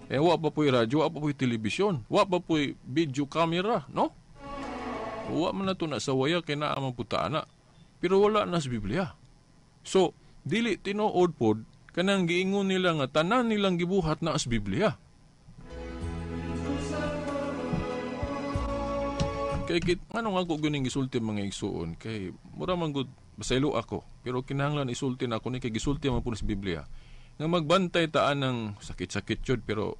Eh, wa pa po'y radyo, wa pa po'y telebisyon, wa pa po'y video camera, no? Wa man na to na sa waya kay naa man pud ta ana. Pero wala na sa Biblia. So, dili tinuod pod kanang giingon nila nga tanan nilang gibuhat na sa Biblia. Kay kit ano nga ko guning gisulti mga igsuon kay mura man gud basaylo ako, pero kinahanglan isulti na ako ni kay gisulti man pud sa Biblia nga magbantay taan ng sakit-sakit yun, pero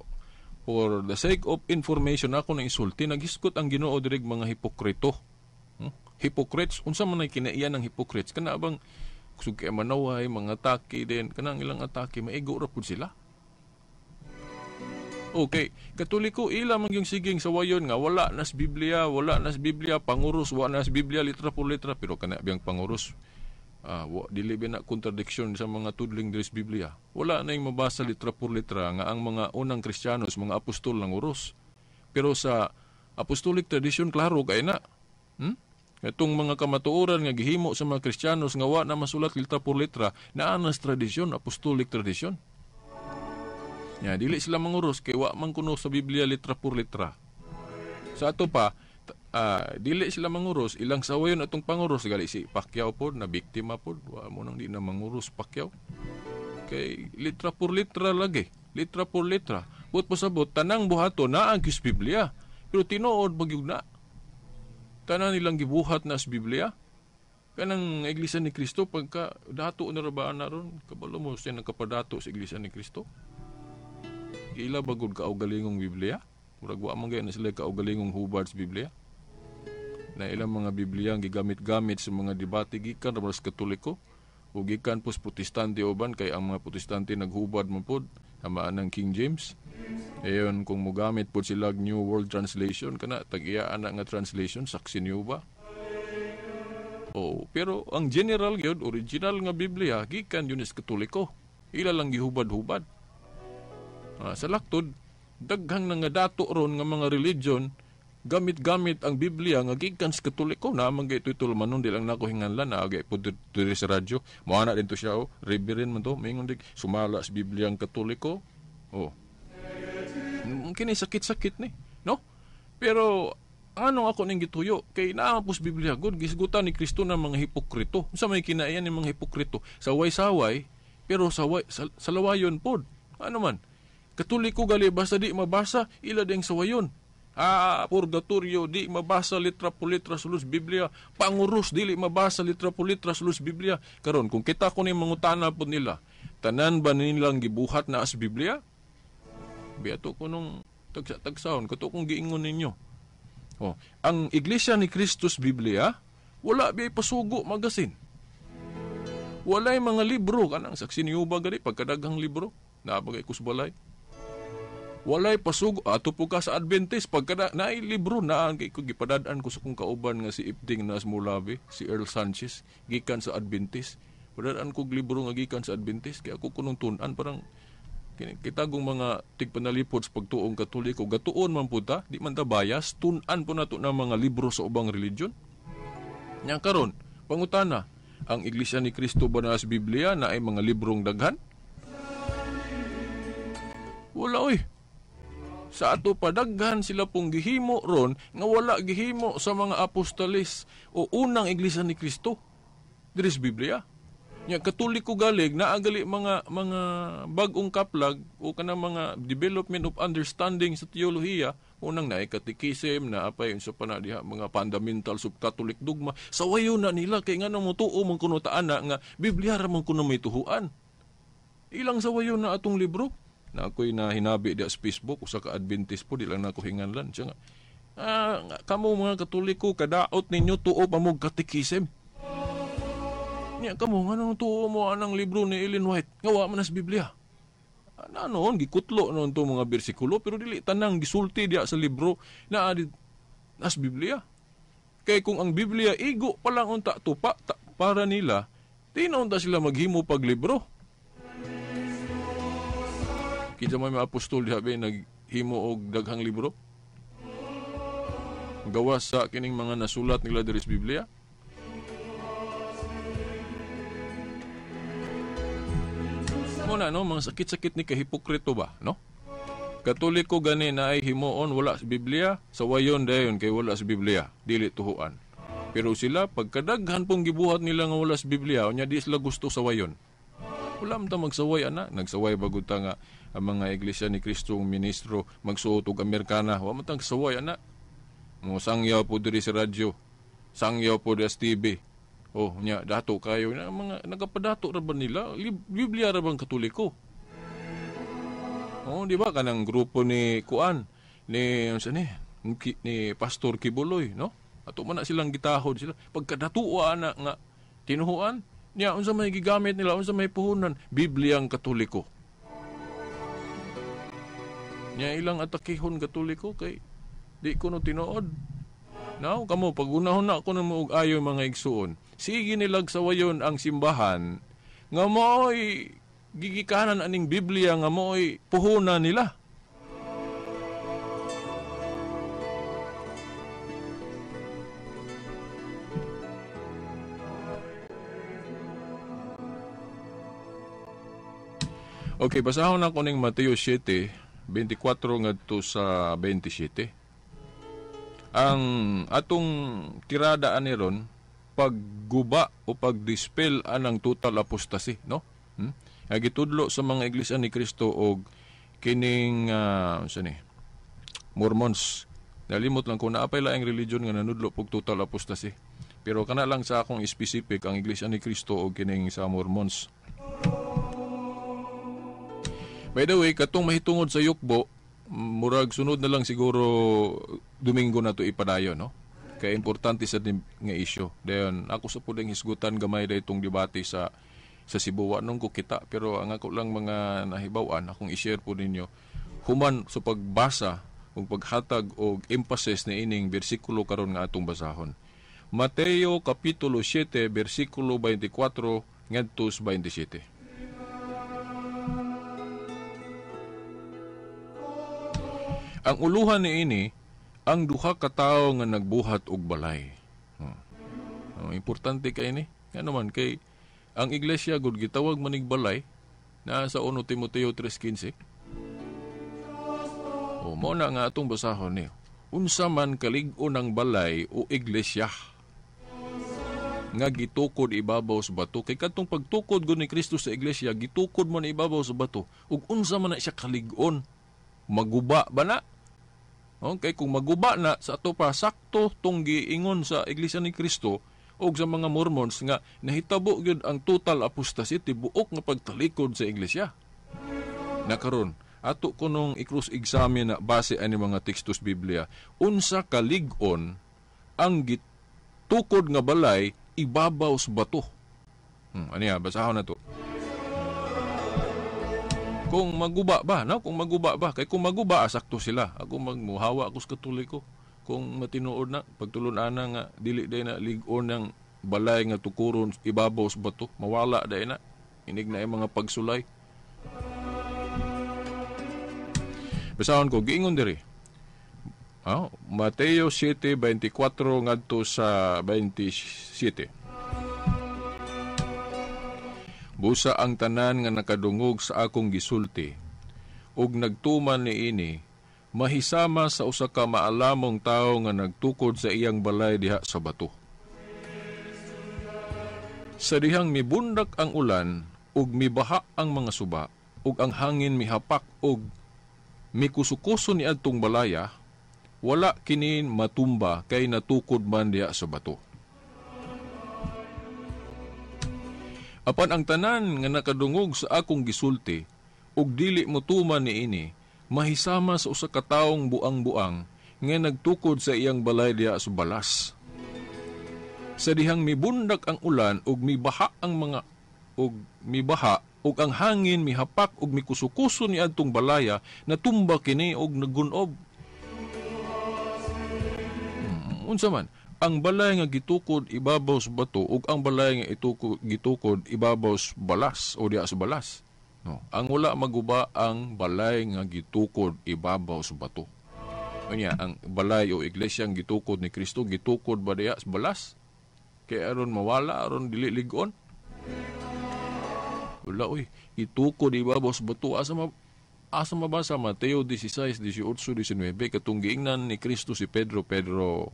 for the sake of information ako nang isulti. Naghisgot ang Ginoo diri mga hipokrito. Hypocrites, unsa man ay kinaiyan ng hypocrites? Kana bang kusog kay manaway, mga atake din, kanang ilang atake, maigo ra pud sila. Okay, Katoliko ila man yung siging sawayon nga wala nas Biblia, wala nas Biblia, panguros wala nas Biblia litra por litra, pero kana biyang panguros dili ba na contradiction sa mga tudling diri sa Biblia. Wala na yung mabasa litra por litra nga ang mga unang Kristiyanos, mga apostol lang uros. Pero sa apostolic tradition klaro kay na. Itong mga kamatuoran nga gihimo sa mga Kristiyanos nga wa na masulat litra por litra, naa na sa tradisyon, apostolic tradition. Ya, dili sila manguros kay wa man kuno sa Biblia litra por litra. Sa ato pa, dili sila manguros, ilang sawayon atong panguros gali si Pacquiao pod na biktima pod, wa mo nang di na manguros Pacquiao. Kay litra por litra lagi, litra por litra. But pasabot tanang buhato naa ang Biblia, pero tinuod bagyug na. Tanan nilang gibuhat na sa Biblia. Kanang Iglesia ni Kristo pagka dato na ra ba na ron, kabalo mo siya nagkapadato sa Iglesia ni Kristo. Ila bagod kaugalingong Biblia? Murag wa man gay na sila kaugalingong hubad sa Biblia. Na ilang mga Biblia ang gigamit-gamit sa mga debate gikan ra sa Katoliko o gikan pos Protestante uban, kay ang mga Protestante naghubad man pod hamaan ng King James. Ayon kung mogamit pod sila New World Translation kana tag-iya ana nga translation saksi niyo ba? Oh, pero ang general gyud original nga Biblia gikan yun is Katoliko. Ila lang gihubad-hubad. Sa laktod daghang nangadato ron nga mga religion gamit-gamit ang Biblia nga gikan sa Katoliko. Na man gay ito manon di lang nako hinganlan na agay pud diri sa radyo. Moana din to siya, oh, reverend man to, mingon dig sumala sa Biblia ang Katoliko. Oh. Kini sakit-sakit ni, no? Pero ano ako ning gituyo kay naa pud sa Biblia gud gisgutan ni Kristo ng mga hipokrito. Unsa may kinaiyan ni mga hipokrito? Saway-saway pero saway salawayon pod. Ano man? Katoliko gali basta di mabasa ila ding sawayon. Purgatorio di mabasa litra por litra sulod sa Biblia. Panguros dili mabasa litra por litra sulod sa Biblia. Karon kung kita ko ni mangutana pod nila, tanan ba nilang gibuhat na as Biblia? Biato ko nung tagsa-tagsaon kato kong giingon ninyo. Oh, ang Iglesia ni Kristus Biblia wala bi pasugo magasin. Walay mga libro kanang saksi niyo ba gali pagkadaghang libro naabagay kusbalay. Walay pasugo ato po ka sa Adventist pagka naay libro na ang kay ko gipadad-an ko sa kong kauban nga si Ipding nas Mulabi, si Earl Sanchez gikan sa Adventist. Padad-an ko libro nga gikan sa Adventist kay ako kunong tun-an parang kitagong mga tigpanalipod sa pagtuong Katoliko gatuon man pud ta, di man ta bias, tun-an po nato ng mga libro sa ubang religion. Nya karon pangutana, ang Iglesia ni Kristo ba na sa Biblia na ay mga librong daghan? Wala oy. Sa ato padaghan sila pong gihimo ron nga wala gihimo sa mga apostoles o unang Iglesia ni Kristo. Diri sa Biblia. Nya Katoliko galig naa gali mga bag-ong kaplag o kanang mga development of understanding sa teolohiya, unang naay katekism, naa pay unsa pa na diha mga fundamentals of Catholic dogma. Sawayon na nila kay nganong motuo man kuno ta ana nga Biblia ra man kuno may tuhuan. Ilang sawayon na atong libro. Na ako'y nahinabi diha sa Facebook usa ka Adventist po, di lang nako hinganlan siya nga. Kamo mga Katoliko kadaot ninyo tuo pa mo katekism. Nya kamo nganong tuo mo anang libro ni Ellen White nga wa man sa Biblia. Ana noon gikutlo noon to mga bersikulo pero dili tanang gisulti diha sa libro na nas Biblia. Kay kung ang Biblia igo pa lang unta tupa ta, para nila, di na unta sila maghimo pag libro. Kinsa may mga apostol diha ba naghimo og daghang libro? Gawas sa kining mga nasulat nila diri sa Biblia. Muna, no, mga sakit-sakit ni kahipokrito ba, no? Katoliko gani na ay himuon wala sa Biblia, sawayon dayon kay wala sa Biblia, dili tuhuan. Pero sila pagkadaghan pong gibuhat nila nga wala sa Biblia, unya di sila gusto sawayon. Wala man ta magsaway ana, nagsaway bagud ta nga ang mga Iglesia ni Kristo ministro magsuot og Amerikana, wa man ta magsaway ana. Mo sangyaw po diri sa radyo, sangyaw po diri sa TV. Oh, nya dato kayo na mga nagapadato ra ba nila? Biblia ra bang Katoliko? Oh, di ba kanang grupo ni Kuan ni unsa ni ni Pastor Kibuloy, no? Ato man na silang gitahod sila pagkadatuwa na nga tinuhuan niya unsa may gigamit nila, unsa may puhunan, Biblia ang Katoliko. Nya ilang atakihon Katoliko kay di ko no tinuod. Now, kamo, pag unahon na ako ng og ayo mga igsuon, sige nilag sawayon ang simbahan nga mo'y gigikanan aning Biblia nga mo'y puhunan nila. Okay, basahon ako ning Mateo 7:24 ngadto sa 27. Ang atong tirada ani ron pagguba o pagdispel anang total apostasy, no? Gitudlo sa mga iglesia ni Kristo og kining unsa ni Mormons. Nalimot lang ko naapay laing religion nga nanudlo pog total apostasy. Pero kana lang sa akong specific ang iglesia ni Kristo og kining sa Mormons. By the way, katong mahitungod sa yukbo, murag sunod na lang siguro Domingo na to ipadayon, no? Kaya importante sa nga isyu. Dayon, ako sa pudeng hisgutan gamay da itong debate sa Cebu. Wa nung ko kita, pero ang ako lang mga nahibaw-an, akong i-share po ninyo, human sa pagbasa o paghatag og emphasis na ining bersikulo karon nga atong basahon. Mateo Kapitulo 7, bersikulo 24 ngadto sa 27. Ang uluhan niini ang duha ka tawo nga nagbuhat og balay. Importante kay ni. Ngano man kay ang iglesia gud gitawag manig balay naa sa 1 Timoteo 3:15. O mo na nga atong basahon ni. Unsa man kalig-on ang balay o iglesia nga gitukod ibabaw sa bato, kay kadtong pagtukod gud ni Kristo sa iglesia gitukod man ibabaw sa bato, ug unsa man na siya kalig-on, maguba ba na? Okay, kung maguba na sa ato pa sakto tong giingon sa Iglesia ni Kristo og sa mga Mormons nga nahitabo gyud ang total apostasy, tibuok nga pagtalikod sa iglesia. Nakaron ato kunong i-cross-examine na base ani mga tekstos Biblia, unsa kalig-on ang gitukod nga balay ibabaw sa bato. Aniya, basahon na to. Kung maguba ba, no? Kung maguba ba, kay kung maguba sakto sila. Ako magmuhawa ako sa Katoliko. Kung matinuod na pagtulon-ana nga dili day na lig-on ng balay nga tukuron ibabaw sa bato, mawala day na. Inig na yung mga pagsulay. Basahon ko giingon diri. Mateo 7:24 ngadto sa 27. Busa ang tanan nga nakadungog sa akong gisulti ug nagtuman niini, mahisama sa usa ka maalamong tawo nga nagtukod sa iyang balay diha sa bato. Sa dihang mibundak ang ulan ug mibaha ang mga suba ug ang hangin mihapak ug mikusukuso ni adtong balaya, wala kini matumba kay natukod man diha sa bato. Apan ang tanan nga nakadungog sa akong gisulti ug dili motuman niini, mahisama sa usa ka taong buang-buang nga nagtukod sa iyang balay diha sa balas. Sa dihang mibundak ang ulan ug mibaha ang mga ug mibaha ug ang hangin mihapak ug mikusukuso ni adtong balaya, natumba kini ug nagunob. Unsa man ang balay nga gitukod ibabaw sa bato ug ang balay nga gitukod ibabaw sa balas o diha sa balas. No, ang wala maguba ang balay nga gitukod ibabaw sa bato. Unya, ang balay o iglesia ang gitukod ni Kristo gitukod ba diha sa balas? Kay aron mawala, aron dili lig-on. Wala oy, gitukod ibabaw sa bato. Asa mabasa Mateo 16, 18, 19 katong giingnan ni Kristo si Pedro, Pedro,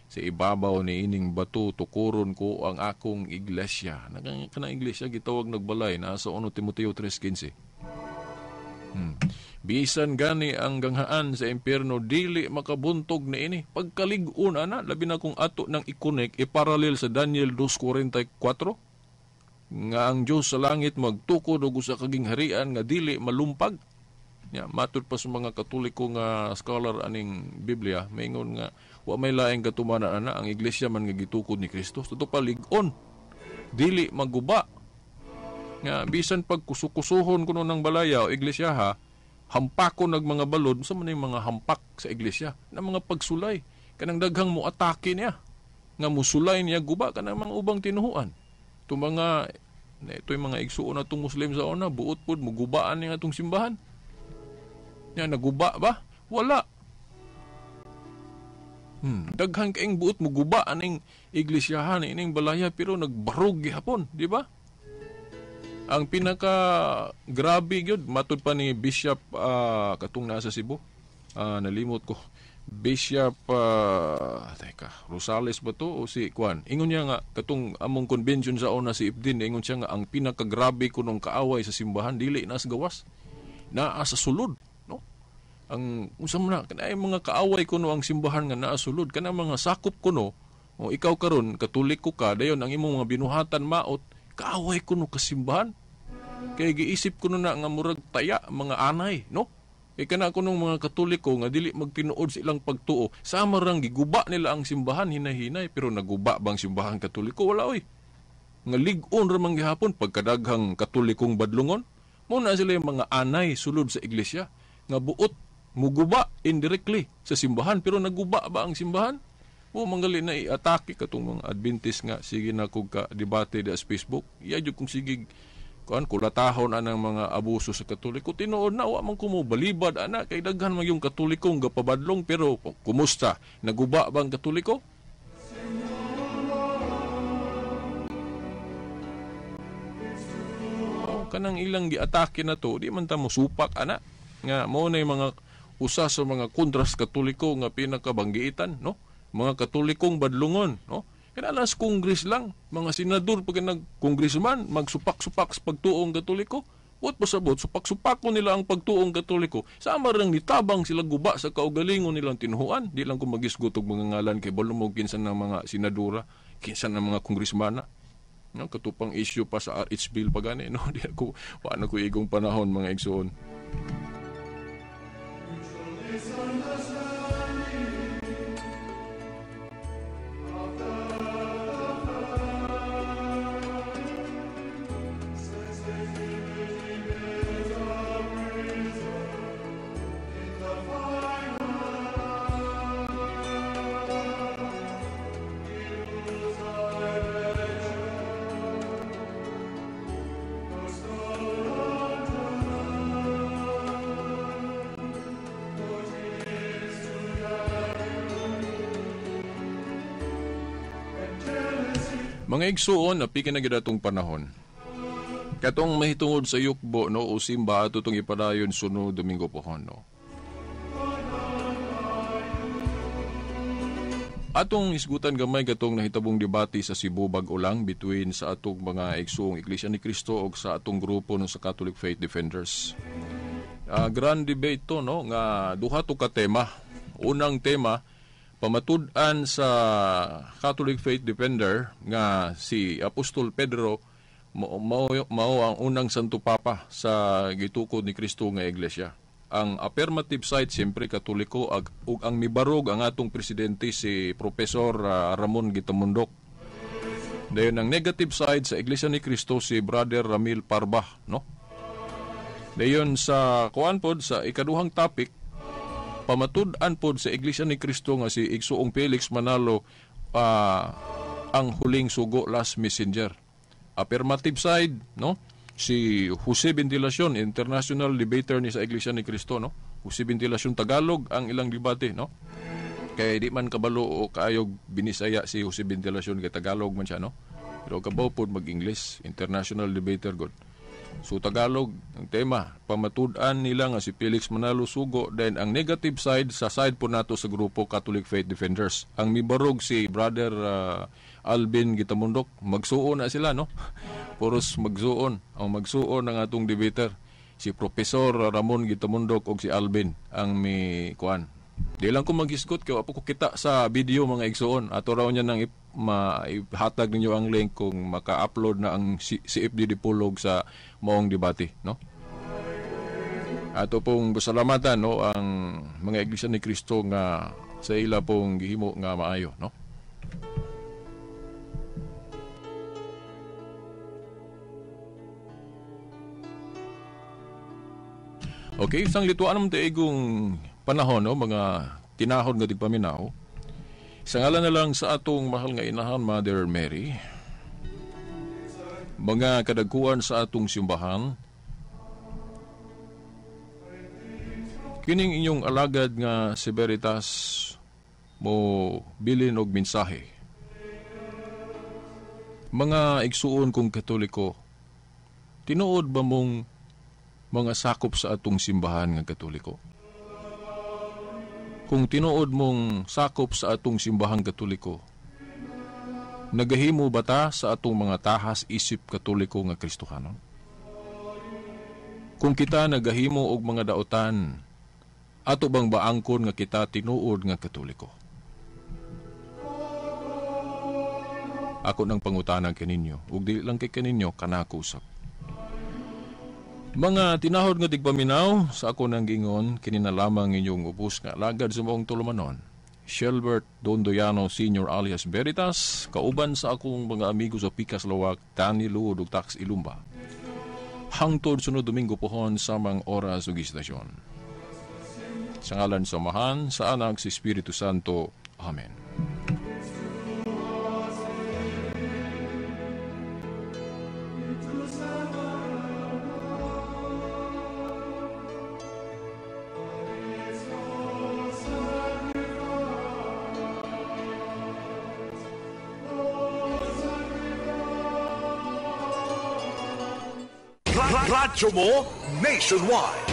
sa ibabaw ni ining bato tukuron ko ang akong iglesia. Kanang iglesia gitawag nagbalay na sa 1 Timoteo 3:15. Bisan gani ang ganghaan sa impyerno dili makabuntog niini. Pagkalig-on ana, labi na kung ato nang i-connect, i-parallel sa Daniel 2:44 nga ang Dios sa langit magtukod og usa ka gingharian nga dili malumpag. Ya, matud pa sa mga Katoliko nga scholar aning Biblia, maingon nga wa may laing katumanan ana, ang iglesia man nga gitukod ni Kristo. Totoo pa lig-on, dili maguba. Nga bisan pag kusukusuhon kuno ng balaya o iglesia ha, hampakon nag mga balod, unsa man yung mga hampak sa iglesia, na mga pagsulay kanang daghang mo atake niya, nga musulay niya guba kanang mga ubang tinuhuan. Ito mga ito yung mga igsuon na itong Muslim sa una, buot pod mugubaan niya atong simbahan. Nya naguba ba? Wala. Daghan kaing buot muguba aning iglesyahan ining balaya pero nagbarog gihapon, di ba? Ang pinaka grabe gyud matud pa ni Bishop katong nasa Cebu. Nalimot ko. Bishop teka, Rosales ba to o si Kwan? Ingon niya nga katong among convention sa una si Ibdin, ingon siya nga ang pinaka grabe kunong kaaway sa simbahan dili na sa gawas, naa sa sulod. Ang unsa man na kanay mga kaaway kuno ang simbahan nga naa sulod, kanang mga sakop kuno, o ikaw karon Katoliko ka, dayon ang imong mga binuhatan maot, kaaway kuno ka simbahan. Kay giisip kuno na nga murag taya mga anay, no? Kay kana kunong mga Katoliko nga dili magtinuod sa ilang pagtuo, sama rang giguba nila ang simbahan hinahinay, pero naguba bang simbahan Katoliko? Wala oy. Nga lig-on ra man gihapon pagkadaghang Katolikong badlongon, mo na sila yung mga anay sulod sa iglesia nga buot muguba indirectly sa simbahan, pero naguba ba ang simbahan? O manggali na i-atake katong mga Adventist nga sige na kog ka debate sa Facebook. Iya jud kung sige kuan kulatahon anang mga abuso sa Katoliko. Tinuod na wa man kumo balibad ana kay daghan man yung Katolikong gapabadlong, pero kumusta? Naguba ba ang Katoliko? O, kanang ilang giatake na to, di man ta mo supak ana nga mao na yung mga usa sa mga kontras Katoliko nga pinakabanggiitan, no? Mga Katolikong badlungon, no? Kaya alas Congress lang, mga senador pag nag-congressman, magsupak-supak sa pagtuong Katoliko. What pasabot, supak-supak ko nila ang pagtuong Katoliko. Sama rang nitabang sila guba sa kaugalingon nilang tinuhuan. Di lang ko magisgot og mga ngalan kay balumog kinsa ng mga senadora, kinsa ng mga kongresmana. No, katupang issue pa sa RH bill pa gani, no? Di ako, wa na ko igong panahon mga igsoon. Mga igsuon, napiki na gyud atong panahon. Katong mahitungod sa yukbo, no, o simba ato tong ipadayon sunod Domingo pohon, no. Atong isgutan gamay katong nahitabong debate sa Cebu bag-o lang between sa atong mga igsuong Iglesia ni Cristo og sa atong grupo no sa Catholic Faith Defenders. Grand debate to, no, nga duha to ka tema. Unang tema, pamatud-an sa Catholic Faith Defender nga si Apostol Pedro mao ang unang Santo Papa sa gitukod ni Kristo nga iglesia. Ang affirmative side siyempre Katoliko ug ang mibarog ang atong presidente si Professor Ramon Gitamundok. Dayon ang negative side sa Iglesia ni Kristo si Brother Ramil Parba, no? Dayon sa kuan pod sa ikaduhang topic, pamatud-an pod sa Iglesia ni Kristo nga si Igsuong Felix Manalo ang huling sugo, last messenger. Affirmative side, no? Si Jose Ventilacion, international debater ni sa Iglesia ni Cristo, no? Jose Ventilacion, Tagalog ang ilang debate, no? Kay di man kabalo o kaayog binisaya si Jose Ventilacion kay Tagalog man siya, no? Pero kabaw pod mag-English, international debater god. So Tagalog ang tema, pamatud-an nila nga si Felix Manalo sugo. Then ang negative side sa side po nato sa grupo Catholic Faith Defenders, ang mibarog si Brother Alvin Gitamundok. Magsuon na sila, no? Puros magsuon. Ang magsuon ang atong debater si Professor Ramon Gitamundok og si Alvin ang mi kuan. Di lang ko maghisgot kay wa ko kita sa video mga igsuon. Ato raw niya nang maihatag ninyo ang link kung maka-upload na ang CFD Dipolog sa maong debate, no? Ato pong pasalamatan, no, ang mga Iglesia ni Kristo nga sa ila pong gihimo nga maayo, no? Okay, isang lituan naman taigong panahon, no, mga tinahod nga tigpaminaw. Sa ngalan na lang sa atong mahal nga inahan, Mother Mary, mga kadagkuan sa atong simbahan, kining inyong alagad nga si Veritas mo bilin og mensahe. Mga igsuon kong Katoliko, tinuod ba mong mga sakop sa atong simbahan nga Katoliko? Kung tinuod mong sakop sa atong simbahang Katoliko, nagahimo ba ta sa atong mga tahas isip Katoliko nga Kristohanon? Kung kita nagahimo og mga daotan, ato bang baangkon nga kita tinuod nga Katoliko? Ako nang pangutana kaninyo, ug dili lang kay kaninyo kanako usab. Mga tinahod nga tigpaminaw, sa ako nang gingon, kini na lamang inyong ubos nga alagad sa maong tulumanon. Shelbert Dondoyano Sr. alias Veritas, kauban sa akong mga amigo sa Pikas Lawak, Tani Luod ug Tax Ilumba. Hangtod sunod Domingo pohon samang oras ug istasyon. Sa ngalan sa Amahan, sa Anak, sa Espiritu Santo. Amen. Radyo mo nationwide.